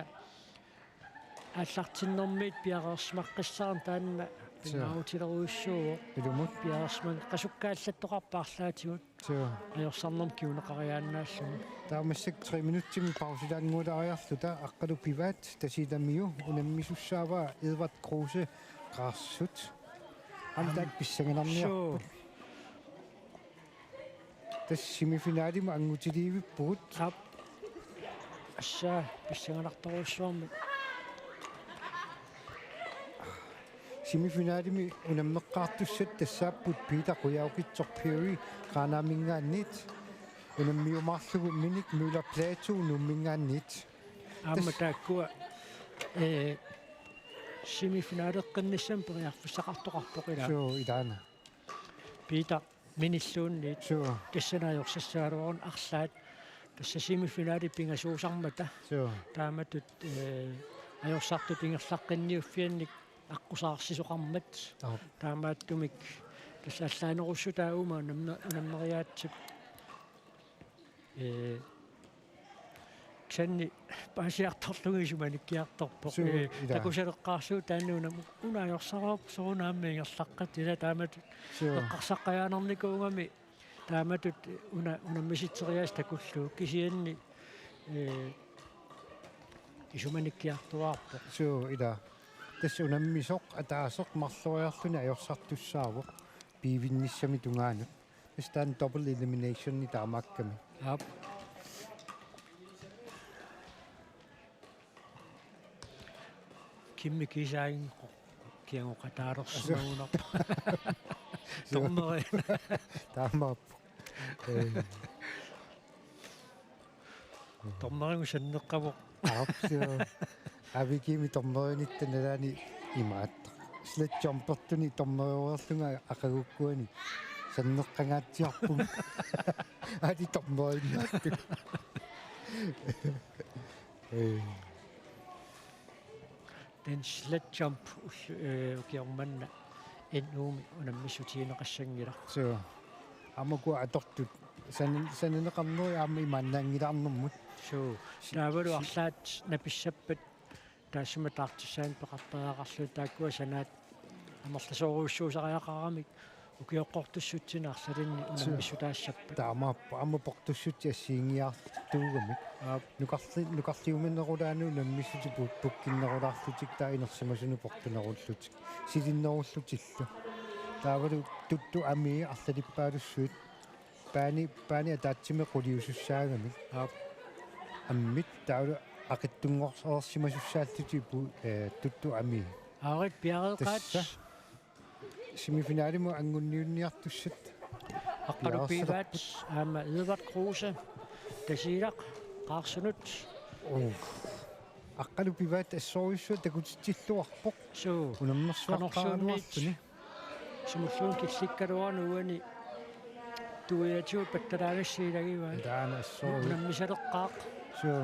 Aallartinnermiit piareersimaqqissaarneq taanna. Suu. Pingaarutilerujussuuvoq. Ilumut. Piareersimanngikkaluartoqarpoq arlaatigut. Suu. Ajorsarnermik kinguneqariaannaalluni. Taava massakkut tre minutsimik pausilaannguulaariarluta Aqqalu Pivaat Tasiilamiu unammisussaavaa Edvard Kruse Qaarsut. Aamma taakku pissanganarniarput. Suu. Tassa semifinalimut anngutiliivippugut. Aap. Assa, pissanganartorujussuarmik. Semifinalimi unammeqqaartussat tassaapput Peter Qujaukitsoq Perry Qaanaaminngaanniit, unammiumaarlugu Minik Møller Platou Nuumminngaanniit. Aamma tassa taakkua, eh, semifinaleqqinnissamut periarfissaqartoqarpoq ilaa. Suu, ilaana. Peter Minilluunniit. Suu. Tassani ajorsassagaluaruni arlaat. Tassa semifinali pingasuusarmata. Suu. Taamatut, eh, ajorsartut ingerlaqqinniuffiannik aqqusaarsisoqarmat. Aap. Taamaattumik tassa allaanerussutaa uuma unamme-, unammeriaatsip. Eh, Kisianni paasiartorlugu isumanikkiartorpoq. Suu, eh, ilaa. Takusaleqqaarlugu taanna una, una ajorsarluarpoq soorunami ingerlaqqat ilaa taamatut. Suu. Eqqarsaqqajaanarnikuugami taamatut una, unammisitseriaaseq takullugu kisianni, eh, isumanikkiartuaarpoq. Suu, ilaa. Tassa unammisoq ataaseq marloriarluni ajorsartussaavoq piivinnissami tungaanut. Tassa taanna double elimination taamaakkami. Aap. Kimmi kiisaanngikkoq kiagoqataalersimagunarpoq. Suu. Dommeri. Taamaappoq. Eh. Dommerigut sanneqqavoq. Aap, suu. Avikimi dommerinitta nalaani imaattoq. Sledge jumpertuni dommeriureerlunga aqagukkuani sanneqqangaatsiarpunga. Aali dommeriinnaattu. Eh. Den sledge jump ul-, eh, ukioq manna N U-mi unammissutigineqassanngilaq. Suu. Aamma ukua atortut san-, sananeqarnerit aamma imaannaanngilaarnermut. Suu. Si-, taavalu si-, arlaat napissappat taassuma taartissaanut peqartariaqarluta taakkua sanaat amerlasoorujussuusariaqaramik ukioqqortussutsinnut arlalinni Suu. unammissutaassappat. Taamaappoq aamma portussutsit assigiinngiartuugamik. Aap. Nukarli-, nukarliumanerulaanut unammissutit pu-, pukkinnerulaarlutik taava inersimasunut portunerullutik. Silinnerullutillu. Taavalu tuttut amii arlalippaalussuit. Paani, paani ataatsimik quliusussaagamik. Aap. Ammit taavalu aqitsunngorsimasussaallutigu, eh, tuttut amii. Aarit piareeqaat. Tassa. Semifinalimut angunniunniartussat. Aqqalu Pivaat, piareersarput. Aamma Edvard Kruse, Tasiilaq Qaarsunut. Uh. Aqqalu Pivaat assorujussuaq takutitsilluarpoq. Suu. Unammersuartaraluarluni. Qanorsuunniit. Sumulluunniit killikkaluarluni uani tuiatigut pattalaangassi ilagivaat. Taanna assorujuk. Unammisaleqqaaq. Suu.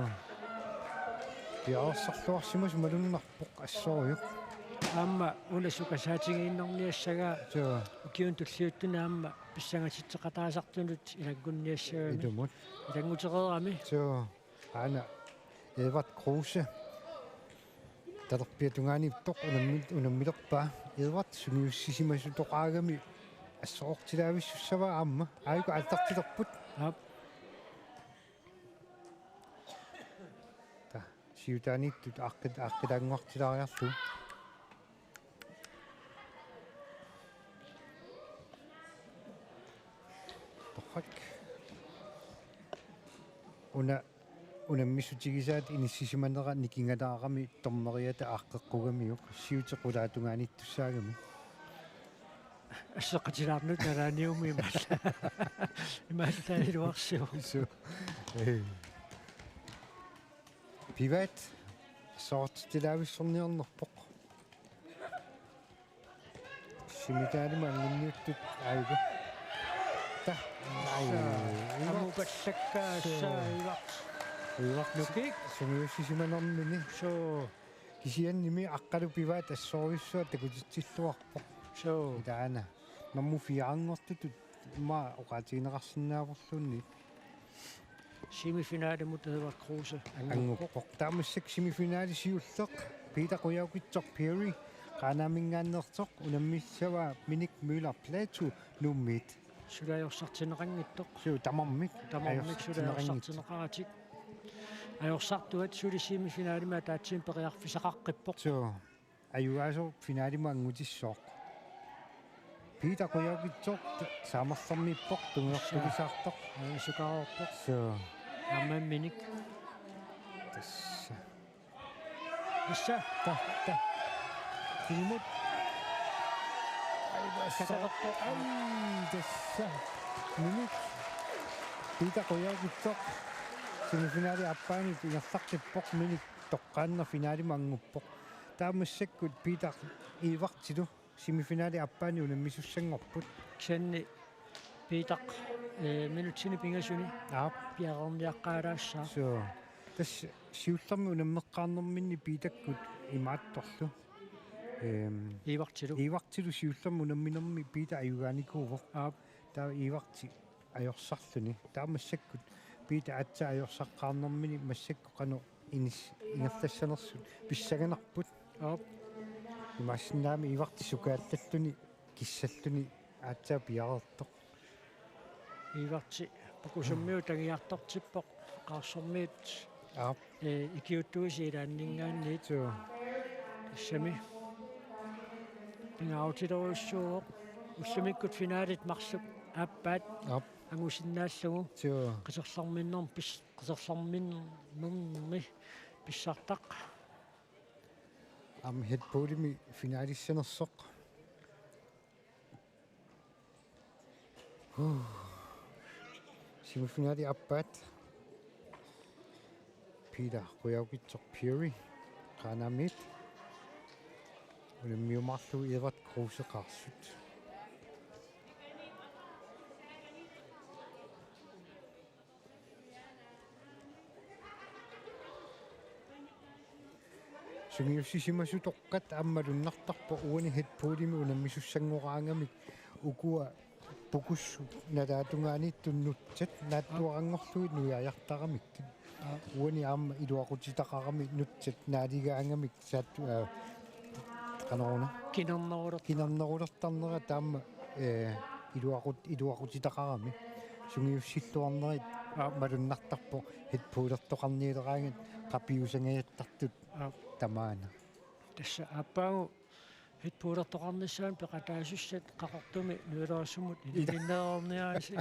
Piareersarluarsimasoq malunnarpoq assorujuk. Aamma una sukasaatigiinnarniassagaa. Suu. Ukiuni tulliuttuni aamma pissangassuteqataasartunut ilanngunniassagami. Ilumut. Ilanngutereerami. Suu. Aana Edvard Kruse. Talerpiata tungaanut unammi-, unammilerpaa. Edvard sungiussisimasoqaagami assorortilaavissussavaa aamma. Aajuku aallartilerput. Aap. Ta, siutaaniittut aaqqit-, aaqqilaannguartilaariarlugu. Torrak. Una unammissutigisaat inissisimanera nikingalaarami dommeriata aaqqeqqugamiuk siutequlaatungaanittussaagami. Asseqatilaarnut nalaaniummi imaalla-, imaallaagiluarsivoq. Suu. Ee. Pivaat assorortitilaavissorniarnerpoq. Semifinalimut angunniuttut aajuku. Ta. Ai. Aamma upallakkaa. Suu. Assa Ivart. Ivart Nukik. Sungiussisimanermini. Suu. Kisiannimi Aqqalu Pivaat assorujussuaq takutitsilluarpoq. Suu. Ilaana. Nummer fire-nngortutut immaqa oqaatigineqarsinnaavorluunniit. Semifinalimut Edvard Kruse annguppoq. Annguppoq. Taava massakkut semifinali siulleq Peter Qujaukitsoq Perry Qaanaaminngaanneersoq unammissavaa Minik Møller Platou Nuummiit. Suli ajorsartinneqanngitsoq. Suu tamarmik. Tamarmik suli ajorsartinneqanngitsoq. Ajorsartinneqaratik. Ajorsartuat suli semifinalimut ataatsimik periarfissaqaqqippoq. Suu. Ajugaasoq finalimut angutissaaq. Peter Qujaukitsoq saamerlermiippoq tungujortulisaartoq. Aa, sukaarpoq. Suu. Aamma Minik. Tassa. Tassa. Ta, ta. Kilimut. Ai, tassa. Katerpoq. Ai, tassa. Minik. Peter Qujaukitsoq. Semifinali aappaanut ingerlaqqippoq Minik. Toqqaannaq finalimut anguppoq. Taava massakkut Peter Ivartilu semifinali aappaani unammisussanngorput. Kisianni Peter, eh, minutsini pingasuni. Aap. Piareerniaqqaalaassaaq. Suu. Tassa siullermik unammeqqaarnerminni Peterkkut imaattorlu. Ehm, Ivartilu. Ivartilu siullermik unamminermi Peter ajugaanikuuvoq. Aap. Taava Ivarti ajorsarluni. Taava massakkut Peter aatsaat ajorsaqqaarnermini massakkut qanoq inis-, ingerlassanersut pissanganarput. Aap. Imaassinnaagami Ivarti sukaallalluni kissalluni aatsaat piareertoq. Ivarti Pakusummiut tangiartortippoq Qaarsormiut. Aap. Ee, ikiuuttuisa ilaanninngaanniit. Suu. Tassami. Pingaarutilerujussuuvoq. Ullumikkut finalit marluk aappaat. Aap. Angusinnaallugu. Suu. Qiserlerminnermi pis-, qiserlerminnermi pissartaq. Aamma headballimi finalissanersoq. Huh. Semifinali aappaat. Peter Qujaukitsoq Perry. Qaanaamiit. Unammiumaarlugu Edvard Kruse Qaarsup. Sungiussisimasutokkat aamma malunnartarpoq uani headballimi unammisussanngoraagamik ukua pukussut nalaatungaaniittut nutsat naatsuaranngorlugit nuiajartaramikkit. Aa. Uani aamma iluaqutitaqarami nutsat naaligaagamik saattu, aa, qanoruna. Kinerneruler- Kinernerulertarnera taama, ee, iluaqut-, iluaqutitaqarami. Sungiussilluarnerit, aa, malunnartarpoq headballertoqarnialeraangat qapiusangajattartut. Aa. Tamaana. Tassa aappaagu headballertoqarnissaanut peqataasussat Qaqortumi nuilerisumut iliminneerniarisi.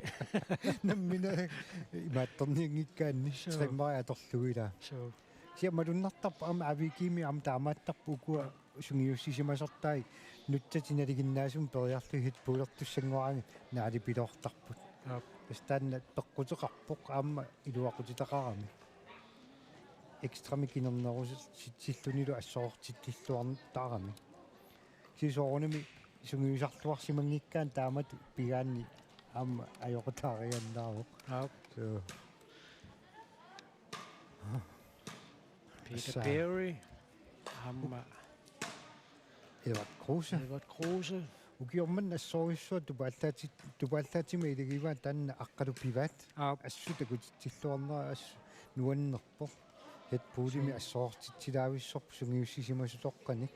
Nammineq imaattornianngikkaanni. Suu. Tremmeri atorlugu ilaa. Suu. Kisianni malunnartarpoq aamma A V G-mi aamma taamaattarpoq ukua sungiussisimasortai nutsatik nalinginnaasumik periarlugit headballertussanngoraangat naalipiloortarput. Aap. Tassa taanna peqquteqarpoq aamma iluaqutitaqarami. Ekstramik kinernerusillunilu assorortitsilluartarami. Kisianni soorunami sungiusarluarsimanngikkaanni taamatut pigaanni aamma ajoqutaariannaavoq. Aap. Suu. Peter Tassa. Perry. Aamma Edvard Kruse. Edvard Kruse. Ukioq manna assorujussuaq tupaallaatit-, tupaallaatima ilagivaat taanna aqqalu pivaat. Aap. Assut takutitsilluarnera assut nuannerpoq. Headballimi Suu. Assorortitsilaavissorpoq sungiussisimasutoqqanik.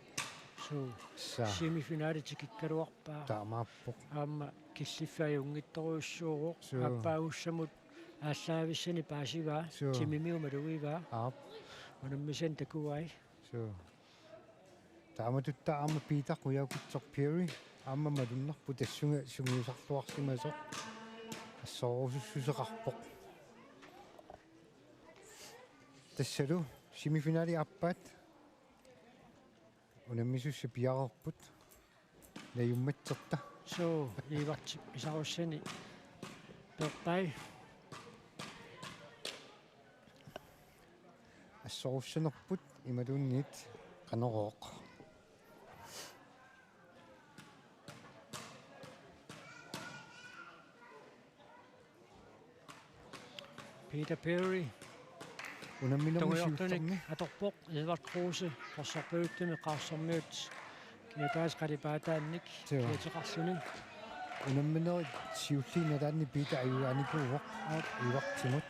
Suu. Tassa. Semifinale tikikkaluarpaa. Taamaappoq. Aamma killiffik ajunngitsorujussuuvoq. Suu. Aappaagussamut aallaavissani paasivaa. Suu. Timimiu malugivaa. Aap. Unammisani takuai. Suu. Taamatut taava aamma Peter Qujaukitsoq Perry aamma malunnarpoq tassunga sungiusarluarsimasoq. Assororusussuseqarpoq. Tassalu semifinali aappaat. Unammisussat piareerput. Najummatserta. Suu, Ivartip isarussani peerpai. Assorussanerput imaluunniit qanorooq. Peter Perry. Unamminermi tungujortunik siullermi atorpoq Edvard Kruse, qorsorpaluttumi Qaarsormiut kiataas qalipaataannik. Joo. Kiateqarluni. Unamminerit siulliit nalaanni Peter ajugaanikuuvoq. Aap. Ivartimut.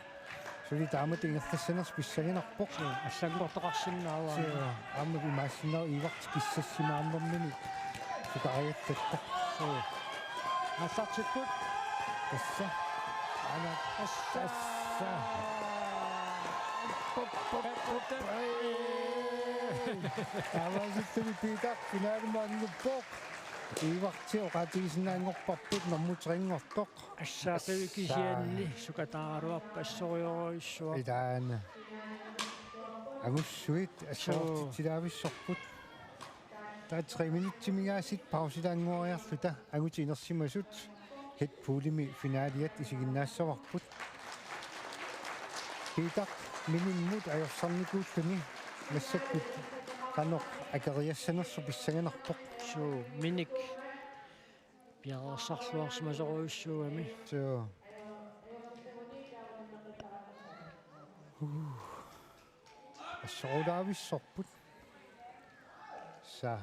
Suli taamatut ingerlassanersoq pissanganarpoq. Joo, allanngortoqarsinnaavaa. Joo, aamma imaassinnaavoq Ivartip kissassimaarnermini sukariallatta. Joo. Aallartipput. Tassa. Aana. Tassa. Tassa. Pop, pop, pop. Ai. Taamaasilluni Peter finalimi annguppoq. Ivarti oqaatigisinnaanngorparput normuteriinngortoq. Assaaqiviup kisianni sukataaraluarpat assorujorujussuaq. Ilaana. Angussuit assorortitsilaavissorput. Taava tre minutsimigaasiit pausilaannguariarluta angutit inersimasut headballimi finaliat isiginnaassavarput. Peter Minimmut ajorsarnikuulluni massakkut qanoq akeriassanersoq pissanganarpoq. Suu, Minik piareersarluarsimasorujussuugami. Joo. Uh. Assorulaavissorput. Sa.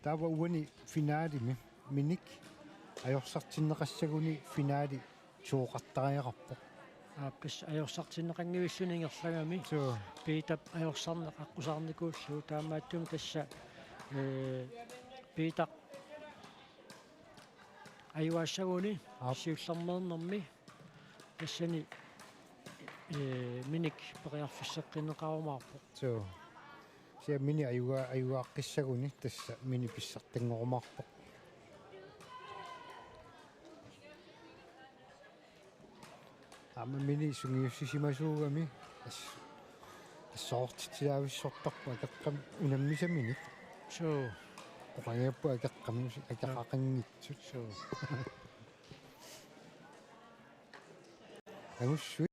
Taava uani finalimi Minik ajorsartinneqassaguni finali tooqartariaqarpoq. Aappis ajorsartinneqanngivilluni ingerlagami. Joo. Peterip ajorsarneq aqqusaarnikuullugu taamaattumik tassa, ee, Peter ajugaassaguni. Aap. Siullermeernermi tassani, ee, Minik periarfisseqqinneqarumaarpoq. Joo. Kisianni Minik ajuga-, ajugaaqqissaguni tassa Minik pissartanngorumaarpoq. Aamma Minik sungiussisimasuugami as-, assorortitsilaavissortarpoq akeqqami unammisaminik. Suu. Oqanngippoq akeqqami akeqqaqanngitsut. Suu. Angussuit.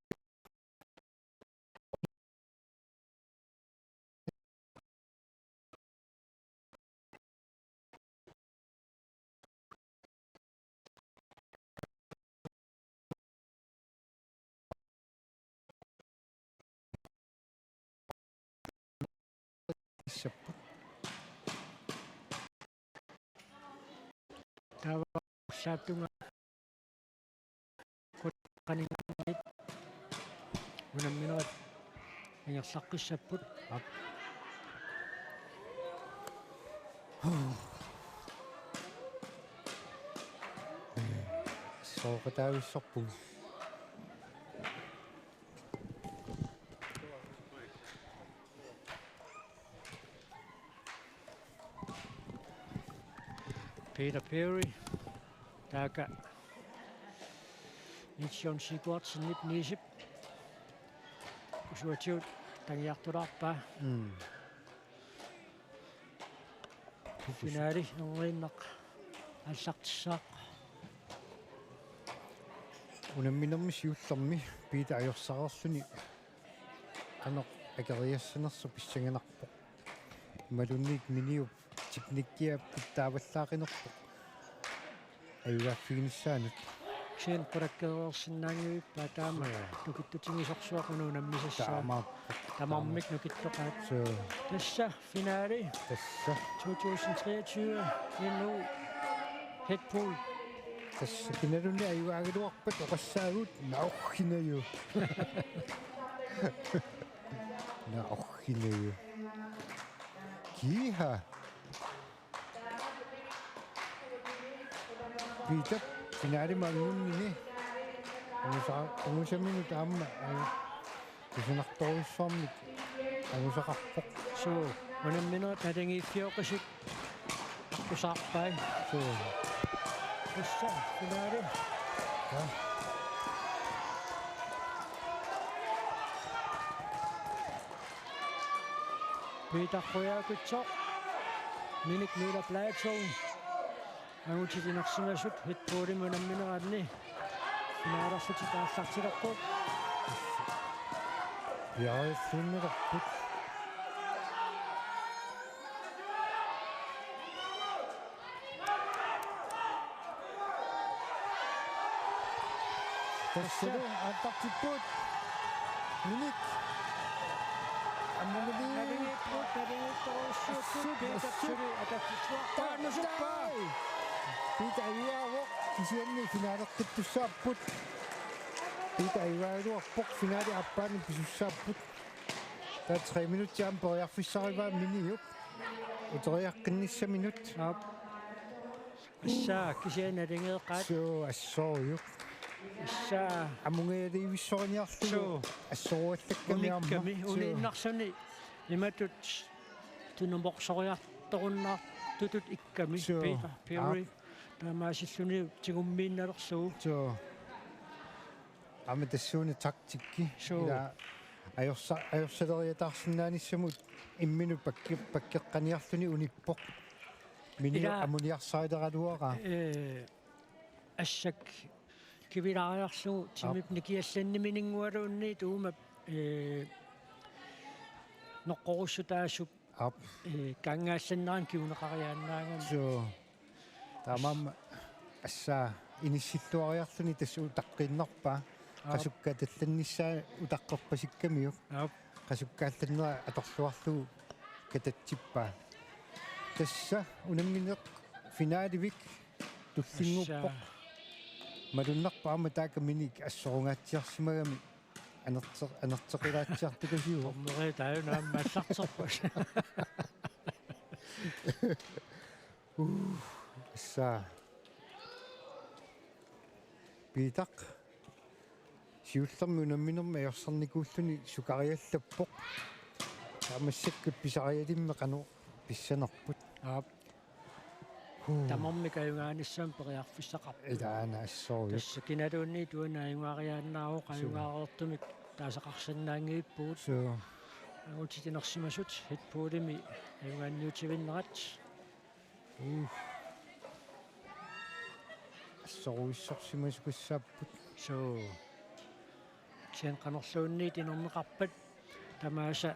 Aqqissapput. Taava ullaap tungaa qaninnit unamminerat ingerlaqqissapput. Aap. Sooqataavissorput. Peter Perry, taakku Nils Jørgen Sigurdsenip Niisip. Usuatigut tangiartulaarpaa. Mm. Finale, erniinnaq aallartissaaq. Unamminermi siullermi Peter ajorsareerluni qanoq akeriassanersoq pissanganarpoq. Imaluunniit Miniup teknikkia pitsaavallaaqqinerpoq ajugaaffiginissaanut. Kisianni qulakkeereersinnaanngivippoq taama. Suu. Nukittutigisorsuaq una unammisassaa. Taamaappoq. Tamarmik nukittoqaat. Suu. Tassa finale. Tassa. To tusind treogtyve N O Head Pool. Tassa kinaluunniit ajugaagaluarpat oqassaagut naorhinaju. Naorhinaju. Kiha. Peter, finalemi angunnini. Angusa-, angusaminut aamma, aa, kusanartorujussuarmik angusaqarpoq. Suu, unamminerit naligiiffioqisut aqqusaarpai. Suu. Tassa, finale. Ja. Peter Qujaukitsoq, Minik Møller Platou, angutit inersimasut Head Poolimi unammineranni finalerlutik aallartilerput. Ja, tunnerput. Tassa aallartipput. Minik. Ammulumi. Naligiipput, naligiittorujussuupput, assut, Peter assut. Suli atatsisuarpaa. Taanna nusuppa. Peter ajugaavoq, kisianni finaleqqittussaapput. Peter ajugaagaluarpoq, finale aappaani pisussaapput. Taava tre minutsit aamma periarfissarivaa Miniup. Uteriaqqinnissaminut. Aap. Assaa, kisianni naligeeqaat. Suu, assoorujuk. Assaa. Amungajaaliivissoriniarlugu. Suu. Assooruallakkami aamma. Unikkami, suu. Uniinnarsuni imatut tunumorsoriartorunnaartutut ikkami. Suu. Peter Perry. Aap. Taamaasilluni tigummiinnalerlugu. Suu. Aamma tassuuna taktikki. Suu. Ila ajorsa-, ajorsaleriataarsinnaanissamut imminut pakke-, pakkeqqaniarluni unippoq. Miniu ila amuniarsarileraluaraa. Ee, assak kivilaariarlugu timip, aap, nikiallannimininngualuunniit uuma, ee, noqqorussutaasup, aap, ee, kaangaallanneranik kinguneqariaannaagami. Suu. Taamaammat assaa inissilluariarluni tassa utaqqiinnarpaa. Aap. Qasukkatallannissaa utaqqerpasikkamiuk. Aap. Qasukkaallannera atorluarlugu katatsippaa. Tassa unammineq finalivik tullinnguuppoq. Assaa. Malunnarpoq aamma taakku Minik assorungaatsiarsimagami anerteq-, anerteqilaatsiartukasiuvoq. Dommeri taanna aamma aallarterpoq. Uh, assaa. Peter. Siullermik unamminermi ajorsarnikuulluni sukariallappoq. Taava massakkut pisarialimmik qanoq pissanerput. Aap. Huu. Tamarmik ajugaanissamut periarfissaqarput. Ilaana assoorujuk. Tassa kinaluunniit uani ajugaariaannaavoq. Suu. Ajugaareertumik taasaqarsinnaanngivippugut. Suu. Angutit inersimasut Head Poolimi ajugaanniutivinnerat. Uh. Assoruissorsimasukkassaapput. Suu. Kisianni qanorluunniit inerneqarpat tamaasa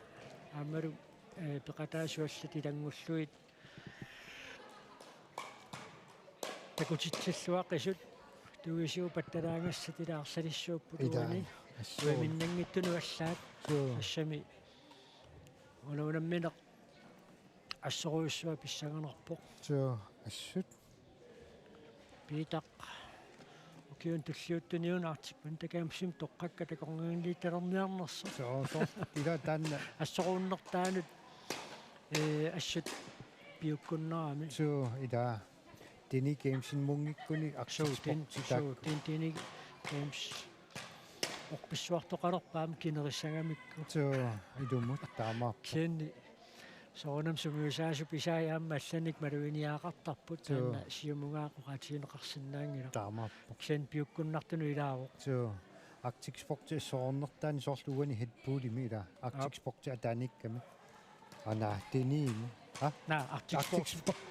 aammalu, ee, peqataasut allat ilanngullugit takutitsilluaqisut tugisuupattalaangassat ila arsalissuupput. Ilaa, uani. Assoo. Uiminnanngitsunut allaat. Suu. Tassami una unammineq assorujussuaq pissanganarpoq. Suu, assut. Piitaq. Ukiuni tulliuttuni una Arctic Winter Gamesimi toqqakka takornanniittarniarnersoq. Suu, suu. Ila taanna. Assoruunnertaanut, ee, assut piukkunnarami. Suu, ila. Tini Gamesimut munngikkuni Suu, Arctic tin-, Sports suu, taakku. Tin-, Tini Games orpassuartoqalerpaam kinerissagamikku. Suu, ilumut taamaappoq. Kisianni soorunami sungiusaasup isai aamma allanik maluginiagaqartarput, suu, taanna siumunngaaq oqaatigineqarsinnaanngilaq. Taamaappoq. Kisianni piukkunnartunut ilaavoq. Suu, Arctic Sports assoruunnertaani soorlu uani Hed Bullimi ila. Arctic Aap. Sports ataaniikkami. Ana, tiniimi. Ha? Naa, Arctic Arctic Sports. Sport-,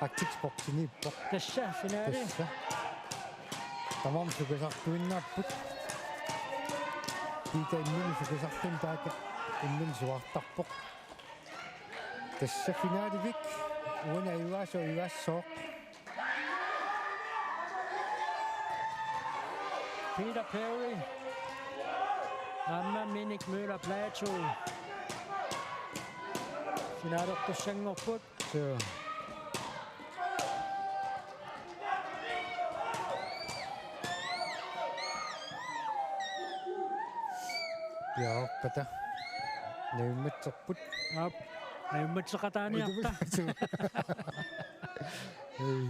Arctic Sportsiniippoq. Tassa, finaali. Tassa. Tamarmik sukasartuinnaapput. Piitaq imminut sukasarluni taakku imminut suaartarpoq. Tassa finaalivik. Uani ajugaasoq ajugaassooq. Peter Perry. Aamma Minik Møller Platou. Finaalertussanngorput. Suu. Piareerpata. Najummatserput. Aap. Najummatseqataaniarta. Suu. Ei.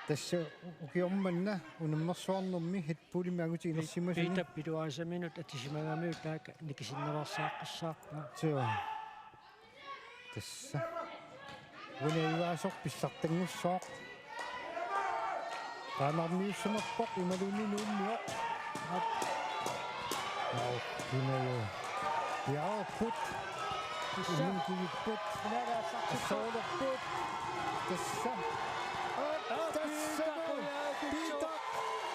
Tassa ukioq manna unammersuarnermi Hed Bullimi angutit inersimasuni. Piitap iluarisaminut atisimagamiuk taakku nikisinnaveersaaqqissaarpaa. Suu. Tassa. Uani ajugaasoq pissartanngussaaq. Qaanarmiussanerpoq imaluunniit nuummivoq. Au, imaluunniit. Piareerput. Tassa. Imminut kigipput. Assorulerput. Tassa. Tassa. Piitaq. Piitaq.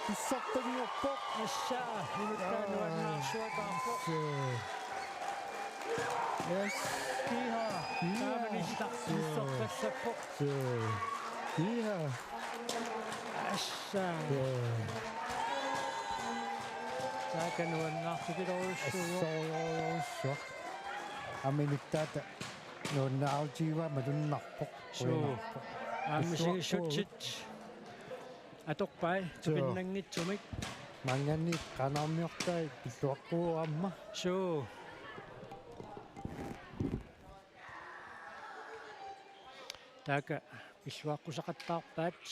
Pissartanngorpoq. Tassa. Inuttaanut annaarsuataarpoq. Yes. Iha. Iha. Taamani pissartassappoq. Suu. Iha. Assa. Suu. Taakanu annaartikilorujussuuvoq. Assorujorujussuaq. Aminittaata nuannaarutigivaat malunnarpoq. Suu. Qujanarpoq. Aamma pissuaqquugut. Sigissutsit. Atorpai, suu, tupinnanngitsumik. Maanngaanniit qaanarmiortai pilluaqquugut aamma. Suu. Taakku pilluaqqusaqattaarpaat.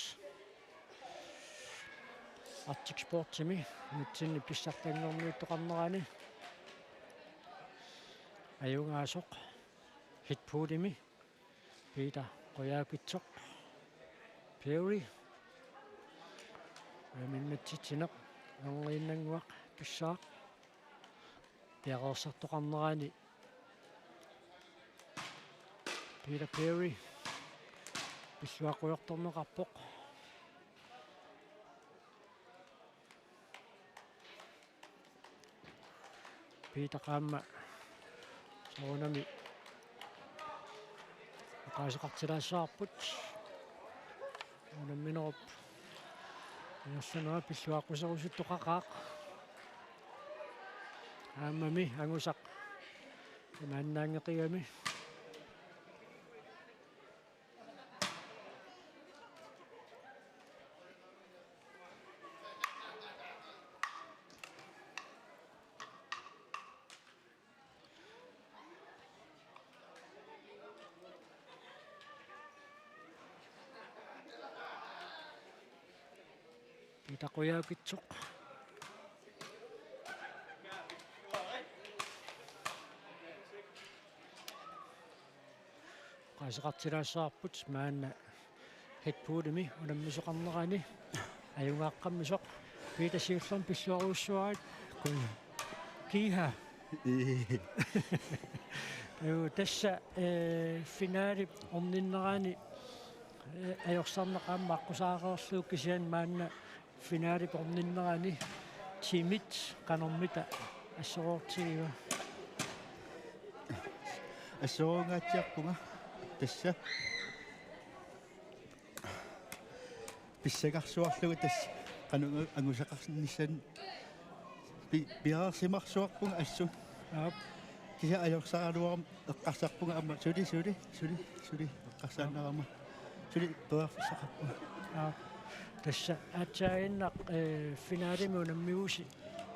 Arctic Sportsimi nunatsinni pissartanngorniuttoqarnerani ajugaasoq Hed Bullimi Peter Qujaukitsoq. Perry. Aminnatsitsineq. Angriinnannguaq pissaaq. Piareersartoqarnerani Peter Perry. Pilluaqqujartorneqarpoq. Piitaq aamma soorunami oqaaseqartilaassavarput. Unamminerup ingerlanera pilluaqquserusuttoqaqaaq. Aammami angusaq imaannaanngeqigami. Peter Qujaukitsoq. Oqaaseqartilaassavarput maanna Hed Bullimi unammisoqarnerani ajugaaqqammisoq. Peter, siullermik pilluarujussuarit. Kui. Kiha. Ii. Juu, tassa, eh, finaalip orninnerani, eh, ajorsarneq aamma aqqusaareerlugu kisianni maanna finaalip orninnerani timit qanormita assoroortigiva? Assoruungaatsiarpunga tassa. Pissangarsuarlugu tassa qanoq angusaqarnissannut pi-, piareersimarsuarpunga assut. Aap. Kisianni ajorsaraluarama eqqarsarpunga aamma suli, suli, suli, suli eqqarsaannarama. Suli periarfissaqarpunga. Aa, tassa aatsaannguaq, eh, finalemi unammigusi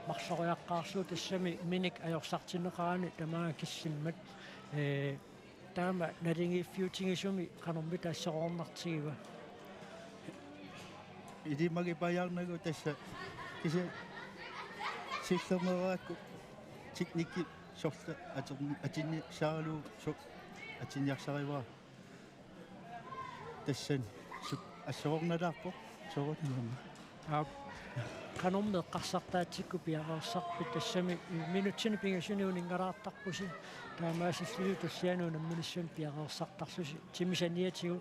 marloriaqqaarlugu tassami minik ajorsartinneqarani tamaanga killimmat. Eh, taama naligiiffiutigisumi qanormita asseroornartigiva? Ilimagipajaarnagu tassa kisianni siullermeerakku teknikki sorleq atorni-, atinniarsaralugu so-, atinniarsarivara. Tassani suk asseroornalaarpoq soorunami. Aap. Qanormi eqqarsartaatsikkut piareersarpit tassami minutsini pingasuni uninngalaartarpusi taamaasillusi tulliani unamminissamut piareersartarlusi timmisaniatigu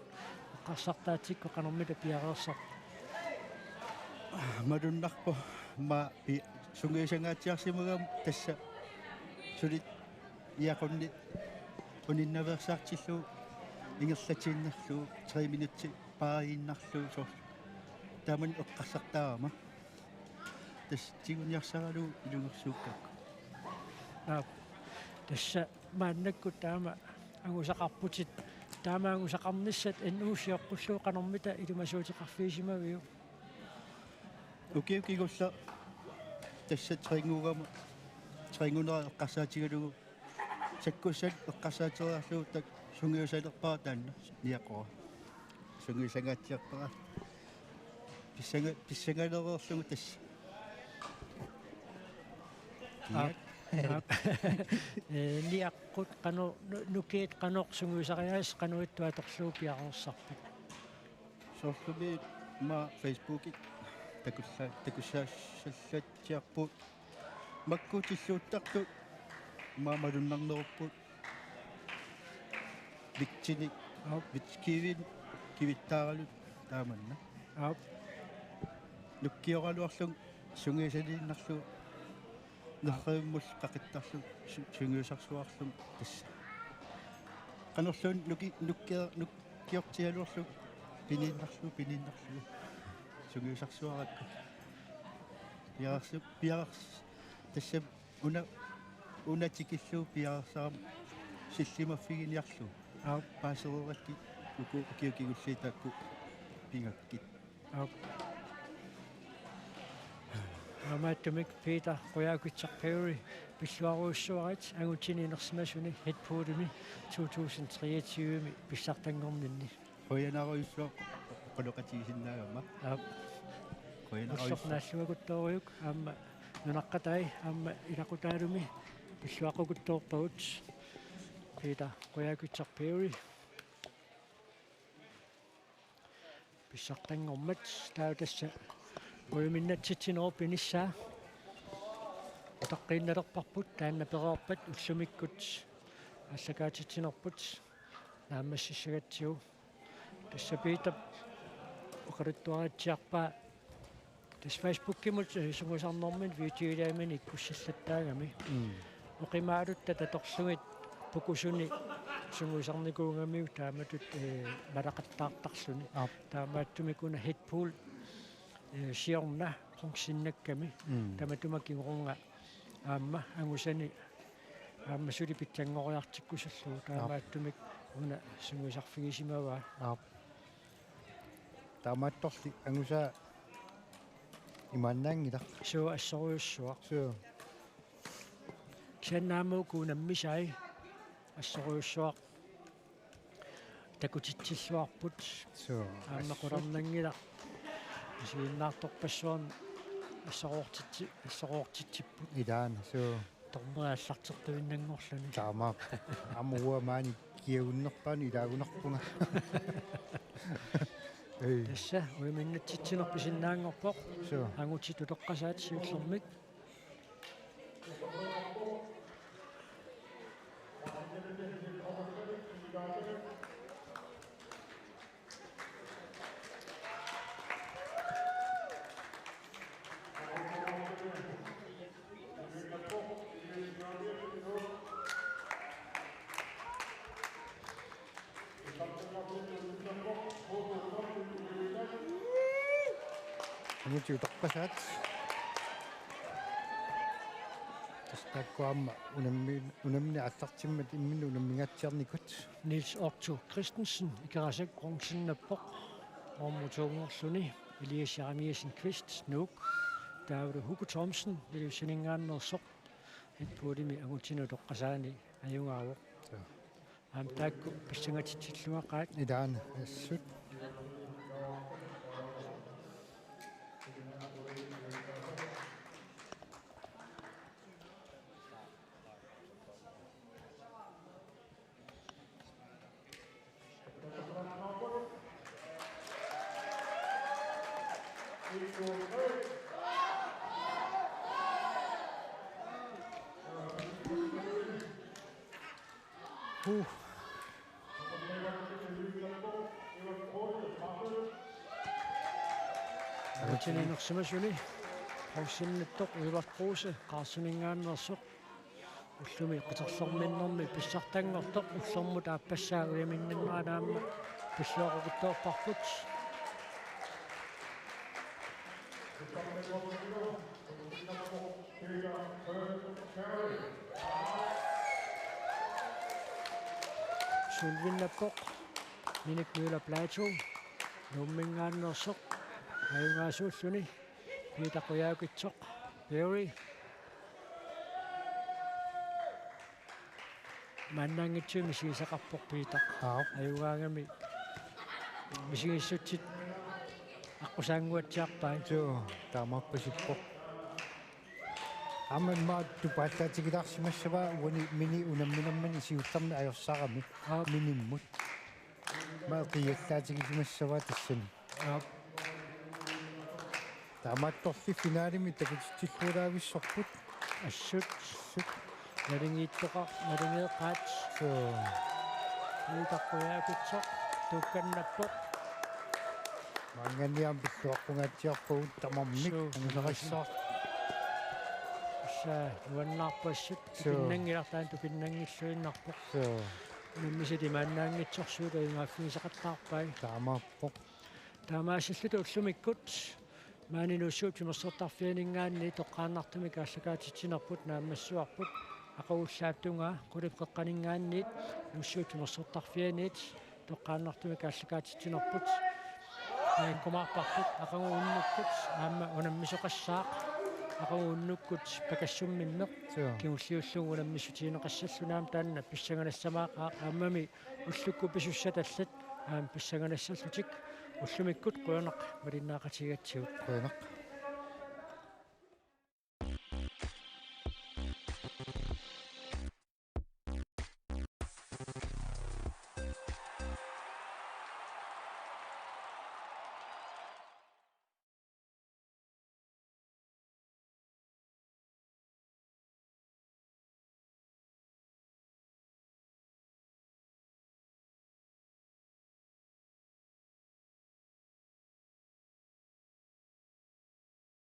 eqqarsartaatsikkut qanormita piareersarpit? Malunnarpoq ma pi-, sungiusangaatsiarsimagama tassa suli Niaqunni uninnaveersaartillugu ingerlatiinnarlugu tre minutsit paariinnarlugu soorlu. Taamani eqqarsartaarama. Tassa tiguniarsaralugu ilungersuukkakku. Aap. Tassa maannakkut taama angusaqarputit. Taama angusaqarnissat N U sioqqullugu qanormita ilimasuuteqarfigisimaviuk? Ukiut kingulleq tassa træninguugama, træningunera eqqarsaatigalugu sakkussanik eqqarsaateriarlugu taakku sungiusalerpara taanna niaqora. Sungiusangaatsiarpara. Pissanga-, pissangalereerlugu tassa. Aap. Aap. Eh, niaqqut qanoq nu-, nukiit qanoq sungiusariaasat qanoq ittoq atorlugu piareersarpit? Soorlumi ma Facebookit takulla-, takussaasallatsiarput. Makku tilluuttartut ma malunnarnerupput. Vitsinik, aap, vitskiivin kivittaaralu taamanna. Aap. Nukkioraluarlunga sungiusaliinnarlugu nerrivimmut qaqittarlugu su-, sungiusarsuarlunga tassa. Qanorluunniit nuki-, nukkia-, nukkiortigaluarlugu piniinnarlugu, piniinnarlugu. Sungiusarsuarakku. Piararsu-, piarars-, tassa una, una tikillugu piareersarama sillimaffiginiarlugu. Aap. Paasereerakkit uku ukiut kingulliit taakku pingakkit. Aap. Taamaattumik Peter Qujaukitsoq Perry pilluarujussuarit angutini inersimasuni Red Bullimi to tusind treogtyve-mi pissartanngorninni. Qujanarujussuaq oqaloqatigisinnaagama. Aap. Qujanarujussuaq. Ulloq naalluakuttoorujuk aamma nunaqqatai aamma ilaqutaalumi pilluaqqukuttoorpagut. Peter Qujaukitsoq Perry. Pissartanngormat taava tassa uiminnatsitsinerup inissaa utaqqiinnalerparput taanna pereerpat ullumikkut aallakaatitsinerput naammassissagatsigu. Tassa Peter oqaluttuaritsiarpaa tassa Facebookimut, eh, sungiusarnermini videoliamini ikkussillattaagami. Mm. Oqimaalutta tatorlugit pukusuni sungiusarnikuugamiuk taamatut, eh, malaqattaartarluni. Aap. Taamaattumik una Red Bull, eh, siorna qungsinnakkami. Mm. Tamatuma kingorunga aamma angusani aamma suli pitsanngoriartikkusullugu. Aap. Taamaattumik una sungiusarfigisimavaa. Aap. Taamaattorli angusaa imaannaanngilaq. Suu, assorujussuaq. Suu. Kisianni aamma uku unammisai assorujussuaq takutitsilluarput. Suu. Aamma assut qularnanngilaq. Isiginnaartorpassuarnik assoroortitsi-, assoroortitsipput. Ilaana, suu. Tormua allartertuinnanngorluni. Taamaappoq. Aamma uanga maani kiagunnerpaani ilaagunarpunga. Ei. Tassa uiminnatsitsineq pisinnaanngorpoq. Suu. Angutit utoqqasaat siullermik. Angutit utoqqasaat. Tassa Taakku aamma unammi-, unammineq aallartimmat imminut unammingaatsiarnikut. Niels Otto Christensen, Ikerasak, bronzennappoq. Nummer to-nngorluni Elias Jeremiassen Kvist, Nuuk. Taavalu Hugo Thomsen, Ilulissaninngaanneersoq. Red Bullimi angutinut utoqqasaani ajugaavoq. Joo. Aamma taakku pissangatitsillugaqaat. Ilaana, assut. Uh. Angutiniarsimasuni bronzennattoq Edvard Kruse, Qaarsuminngaanneersoq. Ullumi qiterlerminnermi pissartanngortoq, ullormut aappassaa ujaminninnera aamma pilluaqqukuttoorparput. Sølvinnappoq Minik Møller Platou, Nuumminngaanneersoq, ajugaasuulluni Peter Qujaukitsoq, Perry. Maannaanngitsunik misigisaqarpoq Peter. Aap. Ajugaagami misigissutsit aqqusaannguatsiarpai. Joo, taamaappoq sippoq. Aamma immaqa tupaallaatigilaarsimassavaa uani Mini unamminermini siullermik ajorsarami. Aap. Minimmut. Aamma eqiallaatigisimassavaa tassani. Aap. Taamaattorli finalemi takutitsilluarvissorput. Assut. Assut. Nalingiittoqar-, nalingeeqqaat. Suu. Peter Qujaukitsoq tuukkannappoq. Maanngaanniit aamma pilluaqqungaatsiarpugut tamarmik. Suu. Anusaqassaaq. Tassa nuannaarpoq assut. Suu. Tupinnanngilaq, taanna tupinnanngilluinnarpoq. Suu. Unammisut maannaanngitsorsuit ajugaaffigisaqattaarpai. Taamaappoq. Taamaasilluta ullumikkut maani Nuussuup Timersortarfianinngaanniit toqqaannartumik aallakaatitsinerput naammassivarput, aqagu ullaap tungaa, qulip qeqqaninngaanniit Nuussuup Timersortarfianiit toqqaannartumik aallakaatitsinerput naakkumaarparput, aqagu unnukkut aamma unammisoqassaaq, aqagu unnukkut pakassummimmeq. Joo. Kingulliullugu unammissutigineqassalluni, aamma taanna pissanganassamaqaaq, aammami ullukkut pisussat allat aamma pissanganassallutik. Ullumikkut qujanaq malinnaaqatigigatsigut. Qujanaq.